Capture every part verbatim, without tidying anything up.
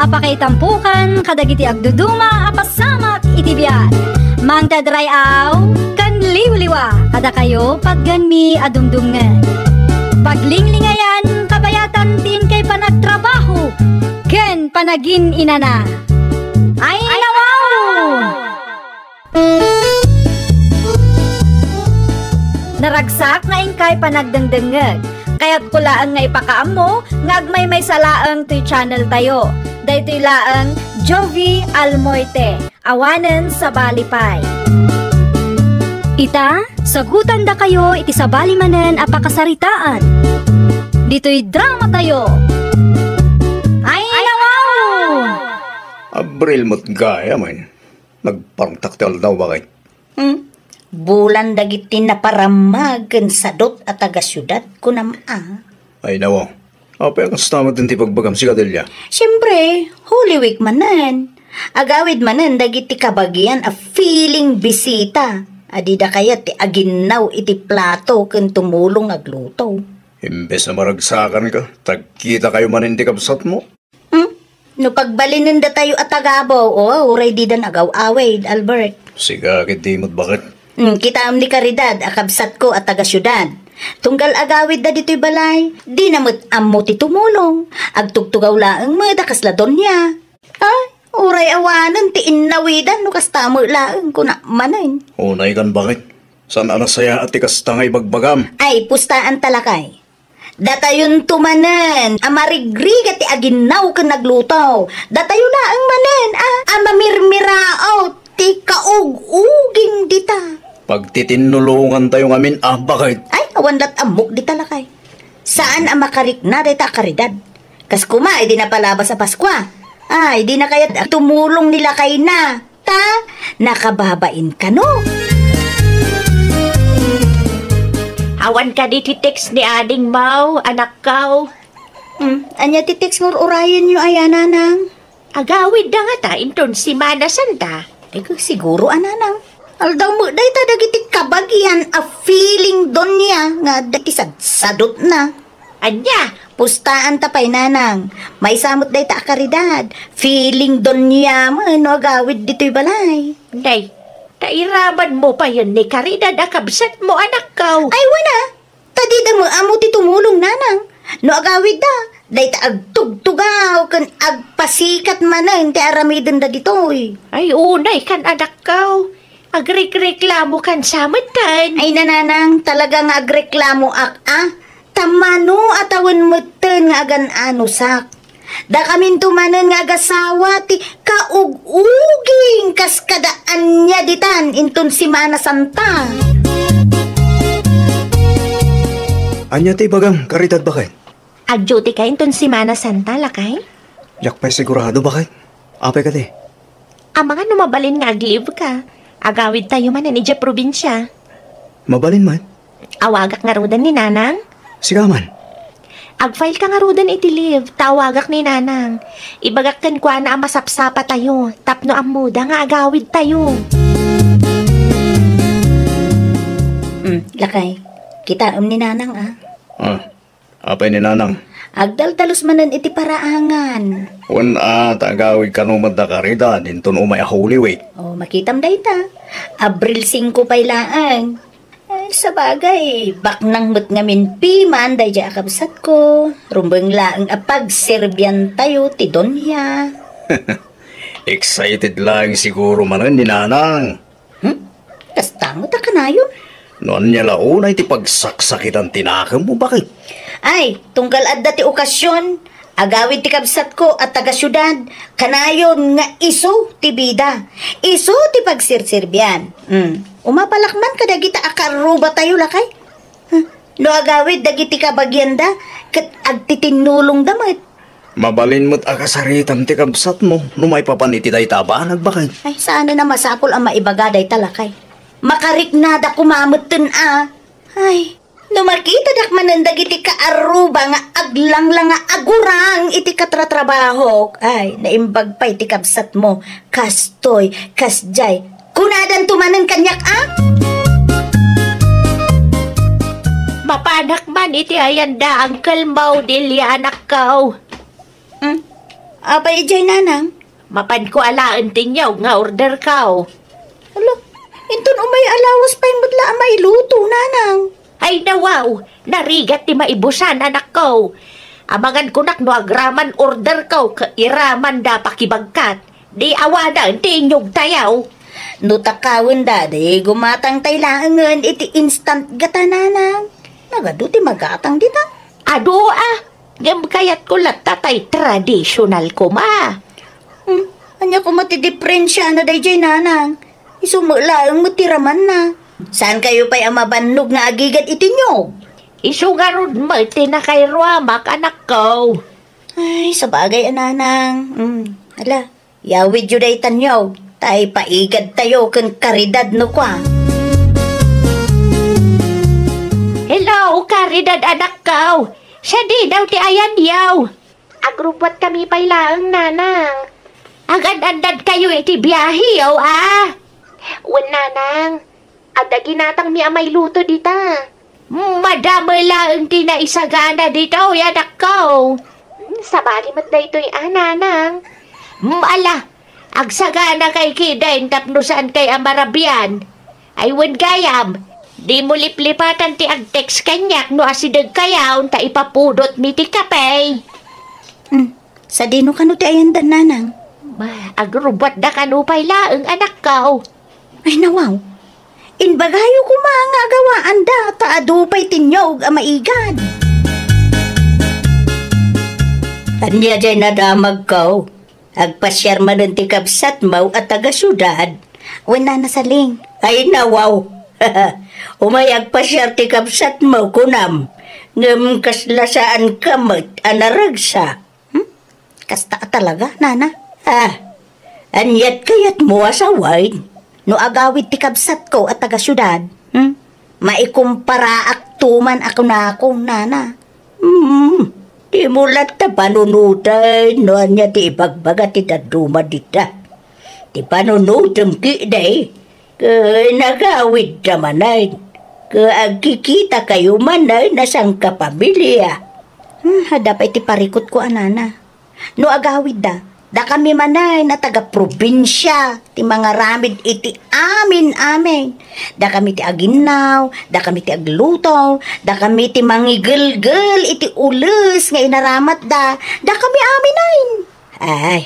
Pakaitampokan kadagiti agduduma a pasamak iti biag. Mangted ray-aw ken liwliwa kadakayo patgenmi a dumdumngeg. Paglinglingayan, kabayatan ti inkay panagtrabaho ken panagin-inana. Ay, nawaw! Naragsak nga inkay panagdengdengngeg. Kayatko laeng nga ipakaammo nga agmaymaysa laeng toy channel tayo. Daytoy laeng Jovie Almoite, awanen sabali pay. Ita, sagutandakayo iti sabali manen a pakasaritaan. Ditoy drama tayo. Ay, nawaw! Abril met gayam, ay. Nagparangtak ti aldaw, bakit? Hmm? Bulan dagiti naparammag ken sadut a taga-siudad, kunam a. Ay, nawaw. Apay a kasta met ti pagbagam, sika, Delia? Siempre, Holy Week manen. Agawid manen dagiti kabagian a feeling bisita a dida kayat ti aginnaw iti plato ken tumulong agluto. Imbes a maragsakanka, tagkitakayo manen ti kabsatmo. Hmm? No pagbalinen datayo a tagabaw, o, uray didan agaw-awid, Albert. Sika, ket di met, bakit? Hmm, kitaem ni Caridad a kabsatko a taga-siudad. Tunggal agawidda ditoy balay, dina met ammo ti tumulong. Agtugtugaw laeng met a kasla donia. Ay, uray awanen ti innawidan no kasta met laeng, kuna manen. Unay kan, bakit? Saan a nasayaat ti kasta nga ibagbagam? Ay, pustaanta, lakay. Datayonto manen a marigrigat ti aginnaw ken nagluto. Datayo laeng manen a, a mamirmiraot ti kaug-uging dita. Pagtitinnulongantayo ngamin a, bakit? Ay, awan lat ammok dita, lakay. Saan a makarikna dayta a Caridad. Kas koma idi napalabas a Paskua. Ay, dina kayat tumulong ni lakayna. Ta, nakababain kano. Awan kadi ti text ni Ading Mau, anakkaw? Hmm, ania ti text nga ur-urayenyo aya, nanang? Agawidda ngata inton Semana Santa. Eko, siguro a, nanang. Aldaw met dayta dagiti kabagian a feeling donia nga adda ti sadsadutna. Ania? Pustaanta pay, nanang. Maysa met dayta a Caridad. Feeling donia met no agawid ditoy balay. Nay, ta iramanmo payen ni Caridad a kabsatmo, anakkaw. Ay, wen a. Ta dida met ammo ti tumulong, nanang. No agawidda, dayta agtugtugaw ken agpasikat manen ti aramidenda ditoy. Ay, unay kan, anakkaw. Agrekreklamokan sa metten. Ay, nanang, talaga nga agreklamoak a. Ta mano a tawen metten nga agan-anusak. Dakaminto manen nga agasawa ti kaug-uging kas kada ania ditan inton Semana Santa. Ania ti ibagam, Caridad, bakit? Ag-duty ka inton Semana Santa, lakay? Diak pay sigurado, bakit? Apay kadi? Amangan no mabalin nga ag-leave ka. Agawid tayo manen idiay probinsia. Mabalin man? Awagak ngaruden ni Nanang. Sika man? Ag-file ka ngaruden iti leave, ta awagak ni Nanang. Ibagak kenkuana a masapsapa tayo, tapno ammoda nga agawid tayo. Hmm, lakay. Kitaem ni Nanang, a. Ah. Apay ni Nanang? Agdaldalus manen iti paraangan. Wen a, ta agawid kano met da Caridad inton umay a Holy Week. O, makitam dayta. Abril singko pay laeng. Ay, sabagay, baknang met ngamin piman daydiay a kabsatko. Rumbeng laeng a pagserbiantayo ti donia. Excited laeng siguro manen ni Nanang. Hmm? Kasta met a kanayon? No ania la unay ti pagsaksakitan ti nakemmo, bakit? Ay, tunggal adda ti okasion, agawid ti kabsatko a taga-siudad, kanayon nga isu ti bida, isu ti pagserserbian. Hmm. Umapalak man kadagita a kaarrubatayo, lakay. Hmm. No agawid dagiti kabagianda, ket agtitinnulongda met. Mabalin met a kasaritam ti kabsatmo no maipapan iti dayta a banag, bakit? Ay, saanen a masapul a maibaga dayta, lakay. Makariknada koma metten a. Ay, no makitadak manen dagiti kaarruba nga aglanglang nga agurang iti katratrabahok, ay, naimbag pay ti kabsatmo. Kastoy, kasdiay, kunadanto manen kaniak a? Mapanak man iti ayanda, Uncle Mau, Delia, anakkaw. Hmm? Apay idiay, nanang? Mapanko alaen ti niyog nga orderko. Ala, inton umay a lawas pay met la a mailuto, nanang. Ay, nawaw, narigat ti maibusan, anakko. Amangan kunak no agraman orderko, ket iraman da pakibagkat. Di awanen ti inyogtayo. No takawen da, di gumatang tay laengen iti instant gata, nanang. Nagadu ti magatang dita. Adu a, ngem kayatko latta tay traditional koma. Hmm, ania koma ti diferensiana daydiay, nanang? Isu met laeng met ti ramanna. Saan kayo pay a mabannog nga agigad iti niyog? Isu ngarud met ti nakairuamak, anakko. Ay, sabagay a, nanang. Hmm, ala, yawidyo dayta niyog, tay paigadtayo ken Caridad no kua. Hello, Caridad, anakko. Sadino ti ayanyo? Agrubbuatkami pay laeng, nanang. Agan-annadkayo iti biaheyo, a? Wen, nanang. Adda ginatangmi a mailuto dita. Madamel laeng ti naisagana ditoy, anakko. Hmm, sabali met daytoy a, nanang. Hmm, ala, agsaganakay ketdin tapno saankay a marabian. Ay wen gayam, dimo liplipatan ti ag-text kaniak no asidegkayon ta ipapudotmi ti kape. Hmm, sadino kano ti ayandan, nanang? Ma, agrubbuatda kano pay laeng, anakko. Ay, nawaw. Imbagayo koma nga agawaanda ta adu pay ti niyog a maigad. Ania diay nadamagko? Agpasiar manen ti kabsatmo a taga-siudad? Wen, Nana Saling. Ay, nawaw. Umay agpasiar ti kabsatmo, kunam. Ngem kasla saanka met a naragsak. Hmm? Kasta a talaga, nana? Ah, aniat kayatmo a sawen? No agawid ti kabsatko a taga-siudad, hmm? Maikumparaakto man a kunakon, nana. Hmm, dimo latta panunoten no ania ti ibagbaga ti dadduma dita. Ti panunotem ketdi, ket nagawidda manen, ket agkikitakayo manen a sangkapamilia. Hmm, adda pay ti parikutko a nana. No agawidda, dakami manen a taga-probinsia ti mangaramid iti amin-amin. Dakami ti aginnaw, dakami ti agluto, dakami ti mangigelgel iti ules nga inaramatda, dakami amin. Ay,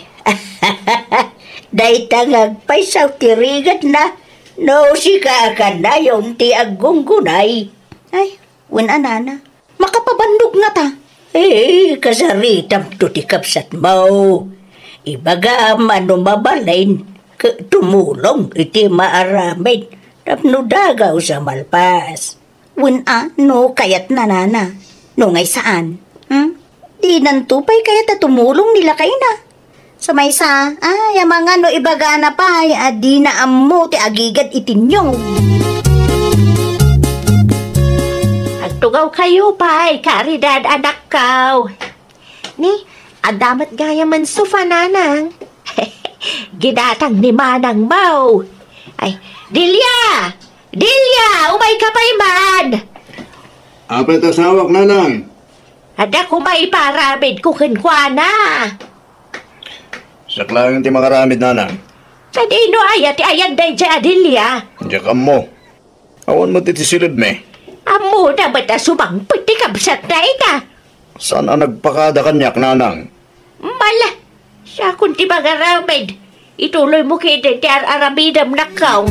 dayta nga agpaysaw ti rigatna, no sika a kanayon ti aggunggunay. Ay, wen a nana, makapabannog ngata. Eh, kasaritamto ti kabsatmo. Ibagam a no mabalin, ket tumulong iti maaramid tapno dagaw sa malpas. Wen a, no kayatna, nana. No ngay saan, hmm? Dinanto pay kayat a tumulong ni lakayna. Sa maysa, ay, amangan no ibagana pay a dina ammo ti agigad iti niyog. Agtugawkayo pay, Caridad, anakko. Ni, adda met gayamen sofa, nanang. Ginatang ni manangmo. Ay, Delia! Delia! Umayka pay man! Apay ta sawak, nanang? Adda koma iparamidko kenkuana. Siak laeng ti makaramid, nanang. Sadino aya ti ayan daydiay a Delia? Diak ammo. Awan met iti silibmi. Ammona met a sumangpet ti kabsatna ita. Saan a nagpakada kaniak, nanang? Mala, siakon ti mangaramid. Ituloymo ketdi ti ar-aramidem, nakkaw.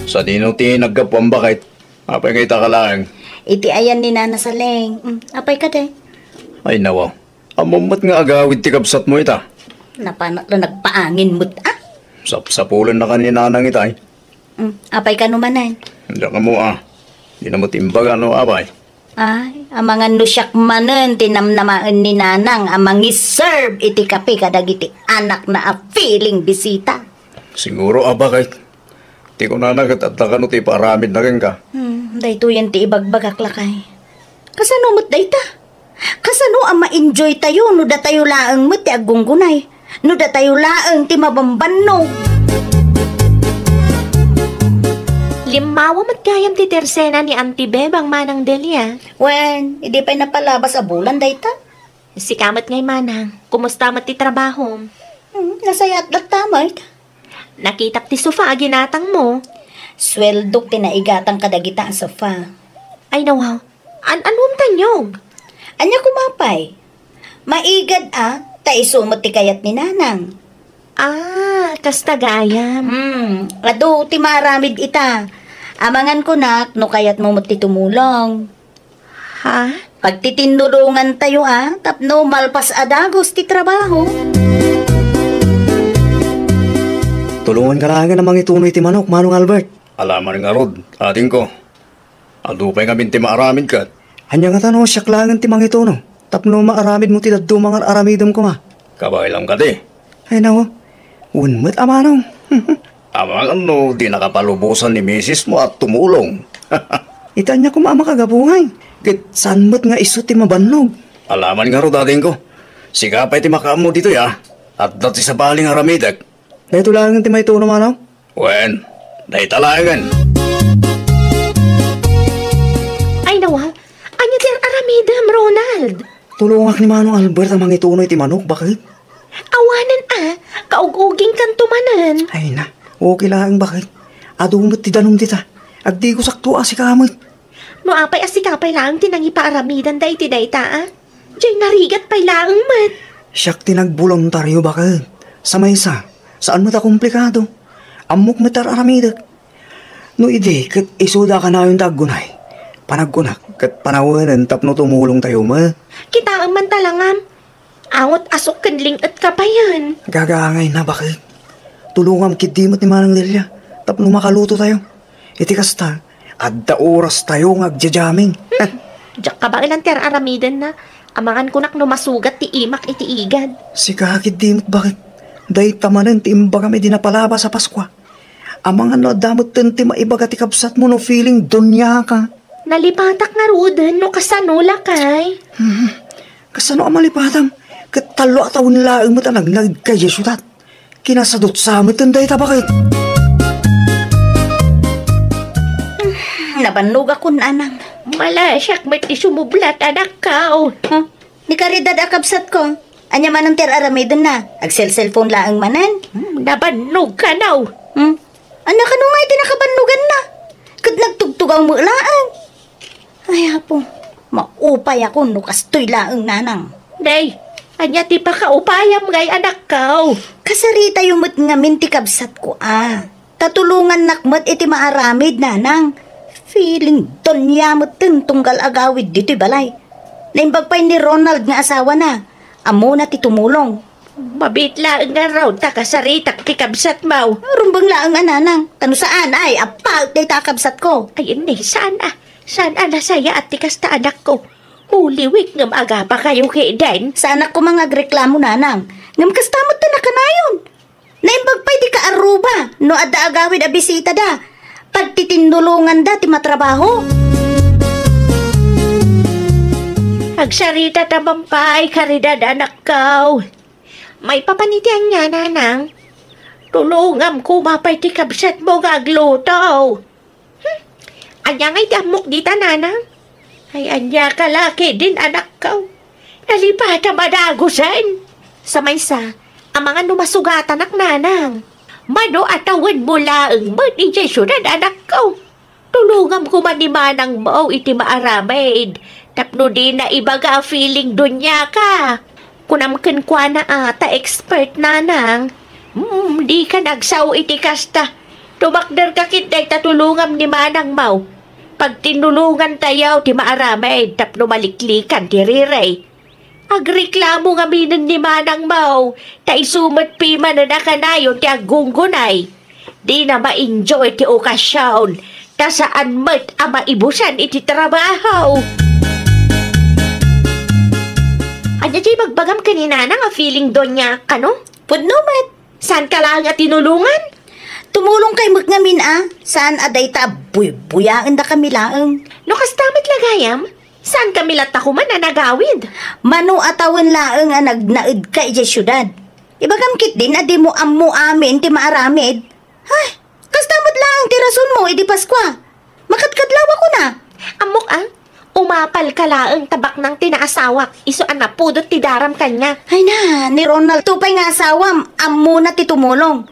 Sadino ti naggapuam, baket? Apay nga ita ka laeng? Iti ayan ni Nana Saleng. Mm, apay kadi? Ay, nawa. Ammom met nga agawid ti kabsatmo ita. Napanak la nagpaangin met, ah. Sapsapulenna kan ni Nanang itay. Mm, apay kano manen? Diak ammo, ah. Dina met imbaga no apay. Ay, amangan no siak manen ti namnamaen ni Nanang a mangiserve iti kape kadagiti anakna a feeling bisita. Siguro, a, baket. Ti kunana ket adda kano ti ipaaramidna kenka. Hmm, daytoyen ti ibagbagak, lakay. Kasano met dayta? Kasano a ma-enjoy tayo no datayo laeng met ti aggunggunay? No datayo laeng ti mabambannog? Limmawa met gayam ti tersena ni Auntie Bebang, Manang Delia. Wen, idi pay napalabas a bulan dayta? Sika met ngay, manang, kumusta met ti trabahom? Hmm, nasayaat latta met. Nakitak ti sofa a ginatangmo. Sueldok ti naigatang kadagita a sofa. Ay, nawaw. An-anuam tanyog? Ania koma pay? Maigad a, ta isu met ti kayat ni nanang. Ah, kasta gayam. Hmm, adu ti maaramid ita. Amangan kunak no kayatmo met ti tumulong. Ha? Pagtitinnulongantayo a, tapno malpas a dagus ti trabaho. Tulonganka laengen a mangituno iti manok, Manong Albert. Alaman ngarud, adingko. Adu pay ngamin ti maaramid ket. Ania ngata no siak laengen ti mangituno? Tapno maaramidmo ti dadduma nga ar-aramidem koma. Kabaelam kadi? Ay, nawaw. Wen met a manong. Amangan no di nakapalubosan ni misismo a tumulong. Ita ania koma a makagapu ngay? Ket saan met nga isu ti mabannog? Alaman ngarud, adingko. Sika pay ti makaammo ditoy a. Adda ti sabali nga aramidek. Daytoy laengen ti maituno, manong? Wen, dayta laengen. Ay, nawaw. Ania ti ar-aramidem, Ronald? Tulongak ni Manong Albert a mangituno iti manok, baket. Awanen a, kaug-ugingkanto manen. Ay na, okay laeng, baket. Adu met ti danum dita. Agdigosakto a sika met. No apay a sika pay laeng ti nangipaaramidan daydi dayta a? Jay narigat pay laeng met. Siak ti nagboluntario, baket. Sa maysa, saan met a komplikado. Ammok met ar-aramidek. No idi, ket isuda kanayon ti aggunay. Panagkunak, ket panawenen tapno tumulongtayo met. Kitaem man talangam. Angot asuk ken ling-etka payen. Gagaangay na, baket. Tulongam ketdi met ni Manang Delia tapno makalutotayo. Iti kasta, adda orastayo nga agjajamming. Hmm. Diak kabaelan ti ar-aramidenna. Amangan kunak no masugat ti imak iti igad. Sika ketdi met, baket. Dayta manen ti imbagam idi napalabas a Paskua. Amangan no adda metten ti maibaga ti kabsatmo no feeling donyaka. Nalipatak ngaruden no kasano, lakay. Hmm. Kasano a malipatam? Ket tallo a tawen laeng met a nagnaedka idiay siudad. Kinasadutsa metten dayta, baket. Nabannogakon, nanang. Malasiak met ti sumublat, anakko. Huh? Ni Caridad a kabsatko. Ania manen ti ar-aramidenna? Agselselpon laeng manen? Hmm, nabannog kano. Hmm? Ania kano nga iti nakabannoganna? Ket nagtugtugaw met laeng. Ay, Apo, maupayakon no kastoy laeng, nanang. Nay, ania ti pakaupayam ngay, anakko? Kasaritayo met ngamin ti kabsatko a. Ta tulongannak met iti maaramid, nanang. Feeling donya metten tunggal agawid ditoy balay. Naimbag pay ni Ronald nga asawana. Ammona ti tumulong. Mabiit laeng ngarud ta kasaritak ti kabsatmo. Rumbeng laeng a, nanang. Ta no saan ay, apaek dayta a kabsatko. Ay, inne, saan a. Saan a nasayaat ti kasta, anakko. Uliwek ngem agapakayo ketdin. Saanak koma nga agreklamo, nanang. Ngem kasta met ti nakanayon. Naimbag pay ti kaarruba no adda agawid a bisitada. Pagtitinnulonganda ti matrabaho. Agsaritata man pay, Caridad, anakko. Maipapan iti ania, nanang? Tulongam koma pay ti kabsatmo nga agluto. Hmm. Ania ngay ti ammok dita, nanang? Ay, ania ka la ketdin, anakko? Nalipatam a dagusen. Sa maysa, amangan no masugatanak, nanang. Mano a tawenmo laeng met idiay siudad, anakko. Tulongam koma ni manangmo iti maaramid tapno dina ibaga a feeling donyaka. Kunam kenkuana a ta expert, nanang. Hmm, dika nagsao iti kasta. Tumakderka ket dayta tulongam ni manangmo. Pagtinnulongantayo ti maaramid tapno maliklikan ti riri. Agreklamo ngaminen ni manangmo, ta isu met pimanen a kanayon ti aggunggunay. Dina ma-enjoy ti okasion, ta saan met a maibusan iti trabaho. Ania ti ibagbagam ken ni nanang a feeling donyaka, no? Pudno met. Saanka laeng a tinulongan? Tumulongkay met ngamin a, saan a dayta a buybuyaendakami laeng. No kasta met la gayam, saankami latta koma a nagawid. Mano a tawen laeng a nagnaedka idiay siudad. Ibagam ketdin a dimo ammo amin ti maaramid. Ay, kasta met laeng ti rasonmo idi Paskua. Makadkadlawakon a. Ammok a, Umapalka laeng ta baknang ti naasawak, isu a napudot ti daram kaniak. Ay na, ni Ronald, to pay nga asawam, ammona ti tumulong.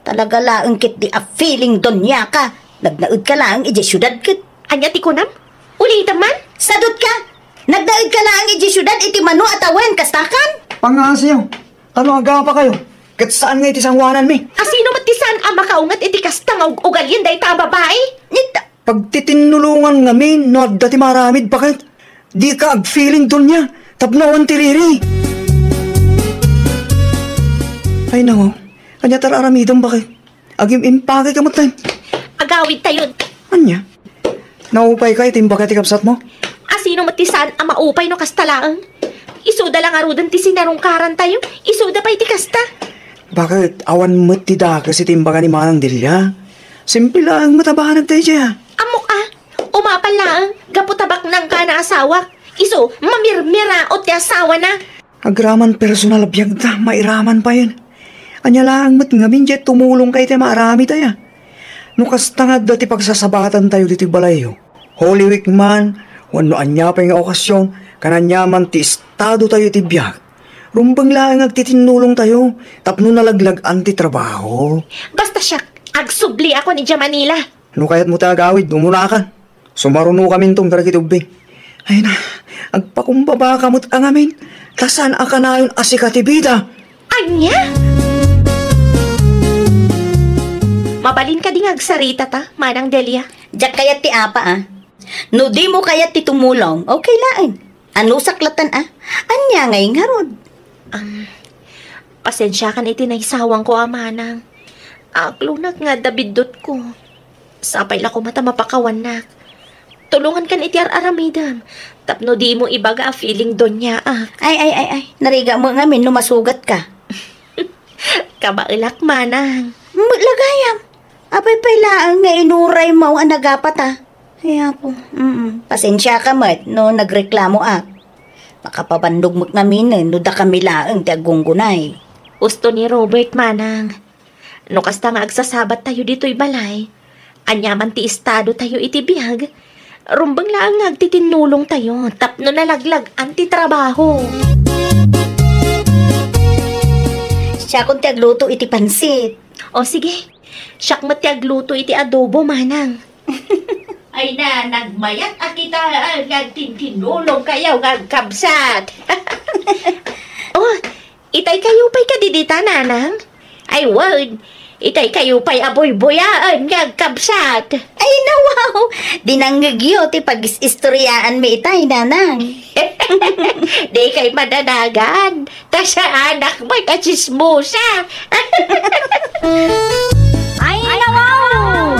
Talaga laeng ketdi a feeling donyaka. Nagnaedka laeng idiay siudad ket. Ania ti kunam? Ulitem man? Sadutka! Nagnaedka laeng idiay siudad iti mano a tawen, kastakan? Pangngaasim, ano agapa kayo? Ket saan nga iti sangoananmi? A sino met ti saan a makaunget iti kasta nga ug-ugalien dayta a babai? Nita- Pagtitinnulongan ngamin no adda ti maaramid, baket. Dika agfeeling donya tapno awan ti riri. Ay, nako. Ania ti ar-aramidem, baket? Agim-impake ka met, tay. Agawidtayon. Ania? Naupay ka iti imbag ti kabsatmo? A sino met ti saan a maupay no kasta laeng? Isuda la ngaruden ti sinarungkarantayo, isuda pay ti kasta. Baket awan met ti dakes iti imbaga ni Manang Delia? Simple laeng met a banag daydiay. Ammok a, umapal laeng, gapu ta baknangka a naasawak. Isu, mamirmiraot ti asawana. Agraman personal a biagda, mairaman payen. Ania laeng met ngamin diay tumulongka iti maaramid aya? No kasta nga adda ti pagsasabatantayo ditoy balayyo, Holy Week man, wenno ania pay nga okasyon, ken aniaman ti estadotayo iti biag, rumbeng laeng agtitinnulongtayo tapno nalaglag-an ti trabaho. Basta siak, agsubliakon idiay Manila. No kayatmo ti agawid, umunakan. Sumarunokaminton kadagiti ubing. Ay na, agpakumbabaka met a ngamin, ta saan a kanayon a sika ti bida. Ania? Mabalin kadi nga agsaritata, Manang Delia? Diak kayat ti apa, a. No dimo kayat ti tumulong, okay laeng. Anusak latan, a. Ania ngay ngarud? Am, pasensiakan iti naisawangko a manang. Aaklonak nga adda biddutko. Sapay la koma ta mapakawannak. Tulongankan iti ar-aramidem tapno dimo ibaga a feeling doniaak. Ay, ay, ay, ay. Narigat met ngamin no masugatka. Kabaelak, manang. Met la gayam. Apay pay laeng nga inuraymo a nagapata. Ay, apo. Mm. Pasensiaka met no nagreklamoak. Makapabannogmo ngaminen no dakami laeng ti aggunggunay. Usto ni Robert, manang. No kasta nga agsasabattayo ditoy balay, aniaman ti estadotayo iti biag, rumbeng laeng nga agtitinnulongtayo tapno nalaglag-an ti trabaho. Siakon ti agluto iti pansit. O sige, siak met ti agluto iti adobo, manang. Ay na, nagmayat a kita, a, nga agtitinnulongkayo nga agkabsat. O, itay kayo pay kadi dita, nanang? Ay, wen, itay kayo pay a buybuyaen nga agkabsat. Ay, nawaw! Dinangngegyo ti pag-is-istoriaanmi itay, nanang. Di kay madanagan. Ta saanak met a tsismosa. Ay, nawaw!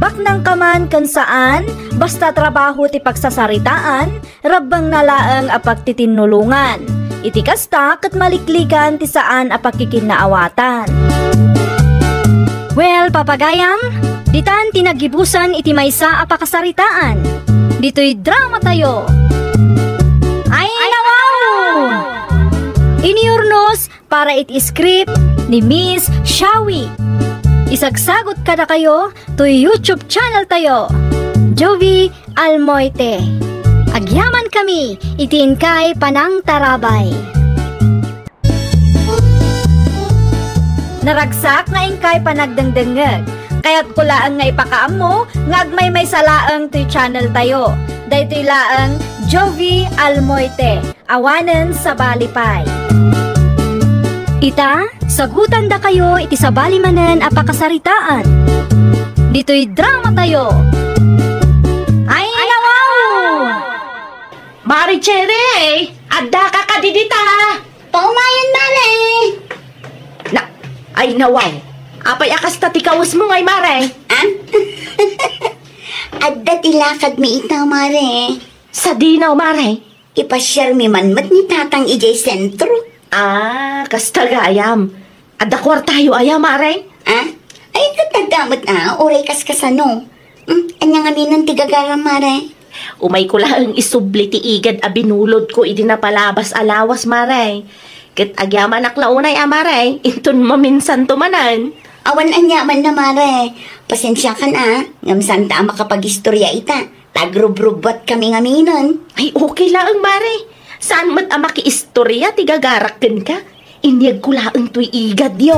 Baknangka man ken saan, basta trabaho ti pagsasaritaan, rabbengna laeng a pagtitinnulongan. Iti kasta, ket maliklikan ti saan a pakikinnaawatan. Well, papagayam, ditan ti naggibusan iti maysa a pakasaritaan. Ditoy dramatayo. Ay, nawaw! Iniurnos para iti script ni Miss Shawi. Isagsagot kadakayo toy YouTube channel tayo, Jovie Almoite. Agyamankami iti inkay panangtarabay. Naragsak nga inkay panagdengdengngeg. Kayatko laeng nga ipakaammo nga agmaymaysa laeng toy channel tayo. Daytoy laeng Jovie Almoite. Awanen sabali pay. Ita, sagutandakayo iti sabali manen a pakasaritaan. Ditoy dramatayo. Ay, nawaw! Mare Cherry, addaka kadi dita? Paumayen, Mare. Na, ay, nawaw. Apay a kasta ti kawesmo ngay, Mare? Ah? Adda ti lakadmi ita, Mare. Sadino, Mare? Ipasiarmi man met ni Tatang idiay sentro. Ah, kasta gayam. Adda kuartayo aya, Mare? Ah? Ay, ket adda met a, uray kaskasano. Hmm, ania ngaminen ti gagaram, Mare? Umayko laeng isubli ti igad a binulodko idi napalabas a lawas, Mare. Ket agyamanak la unay a, Mare, inton maminsanto manen. Awan aniamanna, Mare. Pasensiakan a, ngem saanta a makapag-istorya ita. Tagrubrubbuat kami ngamin. Ay, okay laeng, Mare. Saan met a makiistoria ti gagarak kenka? Inyegko laeng toy igad yo.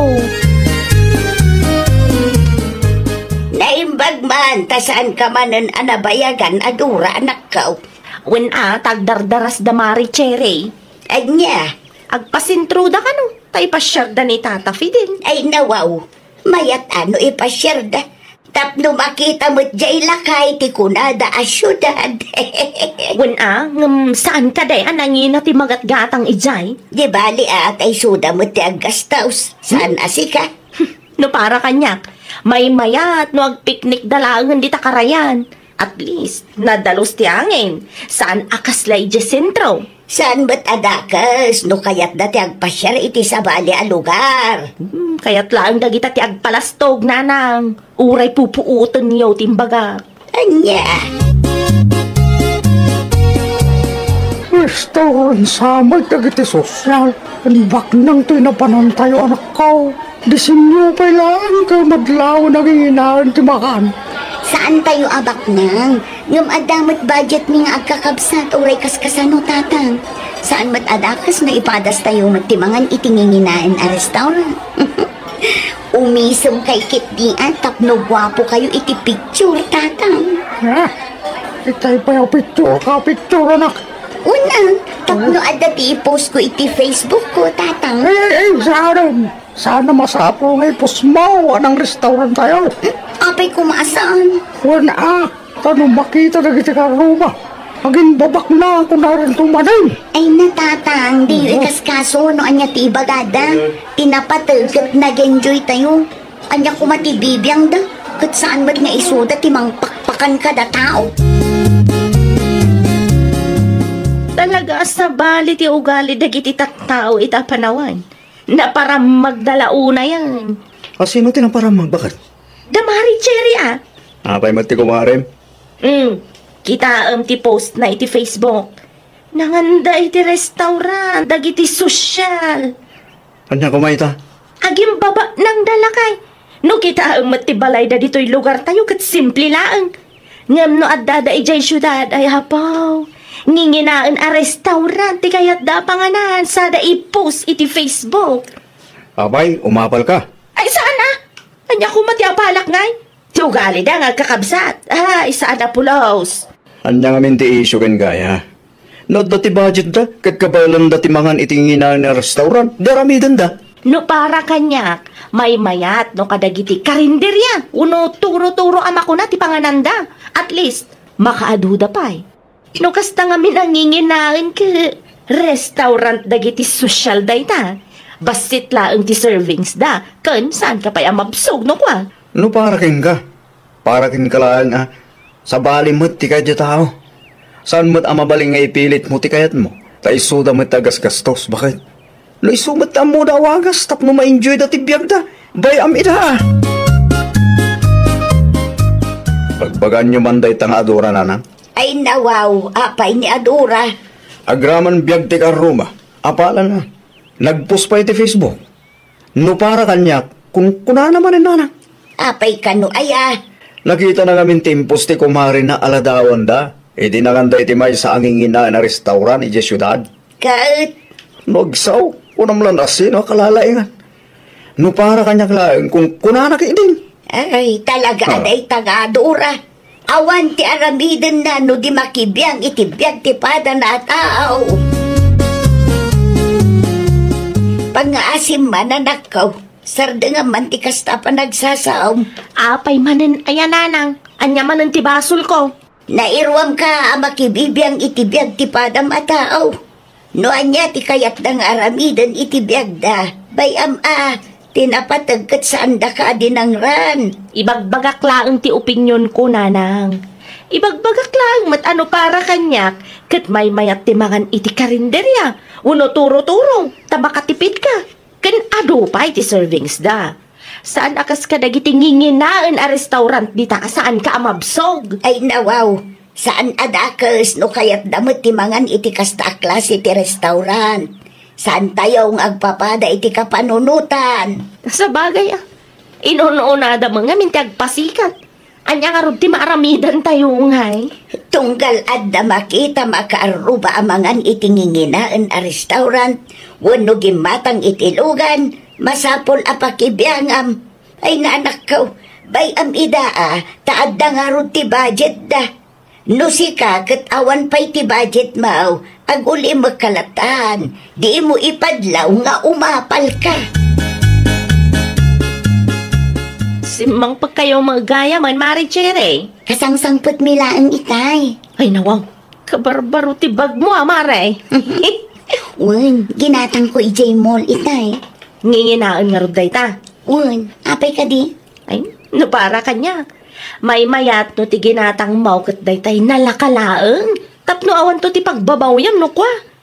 Naimbag man, ta saan ka manen a nabayagan a Dora, anakko. Wen a, tagdardaras da Mare Cherry. Ania? Agpasentro da kano, ta ipasiarda ni Tata Fidel. Ay, nawaw. Mayat a no ipasiarda. Tapno makita met jay lakay ti kunada a siudad. Wen a, ngem saan ka day a nangina ti magatgatang idiay? Di bali a, ta isuda met ti aggastos. Saan a sika? No para kaniak, maymayat no agpiknik da laengen dita karayan. At least, nadalus ti angin. Saan a kasla idiay sentro. Saan met a dakes no kayatda ti agpasiar iti sabali a lugar. Hmm, kayat laeng dagita ti agpalastog, nanang. Uray pupuotenyo ti imbagak. Ania? Restaurant sa met dagiti sosyal. Ken baknang ti napanantayo, anakko. Disenyo pay laeng ket madlaw nanginginaen ti makan. Saantayo a baknang. Ngem adda met budget mi nga agkakabsat uray kaskasano, Tatang. Saan met a dakes no ipadastayo met ti mangan iti nginginaen a restaurant. Umisem kay ketdian tapno guapo kayo iti picture, Tatang. Ah, itay pay a picture ka, picture, anak. Una, tapno adda ti i-post ko iti Facebook ko, Tatang. Ay, ay, ay, saan? Saan a masapul nga i-post mo a nang-restaurant tayo? Apay koma a saan? Wen a, ta no makita dagiti karruma, agimbabaknang kunarento manen. Ay, natatang, diyo ikaskaso no ania ti ibagada. Ti napateg ket nag-enjoy tayo. Ania koma ti bibiangda, ket saan met nga isuda ti mangpakpakan kada tao. Talaga a sabali ti ugali dagiti tattao ita panawen. Naparammagda la unayen. A sino ti naparammag, baket? Da Mare Cherry, a. Apay met ti kumarem? Hmm, kitaem ti post na iti Facebook. Nanganda iti restaurant, dagiti sosyal. Ania koma ita? Agimbabaknangda lakay. No kitaem met ti balayda ditoy lugar tayo ket simple laeng. Ngem no addada idiay siudad, ay apaw, nginginaen a restaurant ti kayatda a panganan sada i-post iti Facebook. Apay, umapal ka? Ay, saan a? Ania koma ti apalak ngay? Ti ugalida nga agkakabsat. Ay, saan a pulos. Ania ngamin ti issue ken gaya? No adda ti budgetda, ket kabaelanda ti mangan iti nginginaen a restaurant, di aramidenda. No para kaniak, maymayat no kadagiti karinderia, uno turo-turo a makuna ti pangananda. At least, makaaduda pay. No kasta ngamin a nginginaen ket restaurant dagiti sosyal dayta, bassit laeng ti servings da, ken saan ka pay a mabsog no kua. No para kenka, para kenka laeng a, sabali met ti kayat ti tao. Saan met a mabalin nga ipilit mo ti kayat mo, ta isuda met ti agasgastos, baket? No isu met ti ammoda a wagas tapno ma-enjoy da ti biagda, bay-am ida. Bagbagaanyo man dayta nga adora, nanang? Ay, nawaw, apay ni adora? Agraman biag ti karruma, apalan a. Nag-post pay iti Facebook. No para kaniak, kunkunana manen, nanang. Apay kano aya? Nakitana ngamin ti impos ti kumarina a ladawanda, idi nanganda iti maysa a nginginaen a restaurant idiay siudad. Ket? No agsao, kunam lan a sino a kalalaingan. No para kaniak laeng, kunkunana ketdin. Ay, talaga a dayta nga adora. Awan ti aramidenna no di makibiang iti biag ti padana a tao. Pangngaasim man, anakko, sardengam man ti kasta a panagsasaom. Apay manen aya, nanang? Ania manen ti basolko? Nairuamka a makibibiang iti biag ti padam a tao. No ania ti kayatda nga aramiden iti biagda, bay-am a, ti napateg ket saandaka a dinangran. Ibagbagak laeng ti opinionko, nanang. Ibagbagak laeng met a no para kaniak, ket maymayat ti mangan iti karinderia, wenno turo-turo, ta makatipidka. Ken adu pay ti servings da. Saan a kas kadagiti nginginaen a restaurant dita a saanka a mabsog. Ay, nawaw. Saan a dakes no kayatda met ti mangan iti kasta a klase ti restaurant. Saantayo nga agpapada iti kapanunotan. Sabagay, a. Inun-unada met ngamin ti agpasikat. Ania ngarud ti maaramidantayo ngay? Tunggal adda makita makaarruba a mangan iti nginginaen a restaurant wenno gimmatang iti lugan, masapul a pakibiangam. Ay, nanakko, bay-am ida a, ta adda ngarud ti budgetda. No sika ket awan pay ti budgetmo, agulimekka latta. Dimo ipadlaw nga umapalka. Simmangpet kayo met gayam, Mare Cherry. Kasangsangpetmi laeng itay. Ay, nawaw. Kabarbaro ti bagmo a, Mare. Wen, ginatangko idiay mall itay. Nginginaen ngarud dayta? Wen, apay kadi? Ay, no para kaniak, maymayat no ti ginatangmo ket daytay nalaka laeng. Tapno awanto ti pagbabawyam no kua.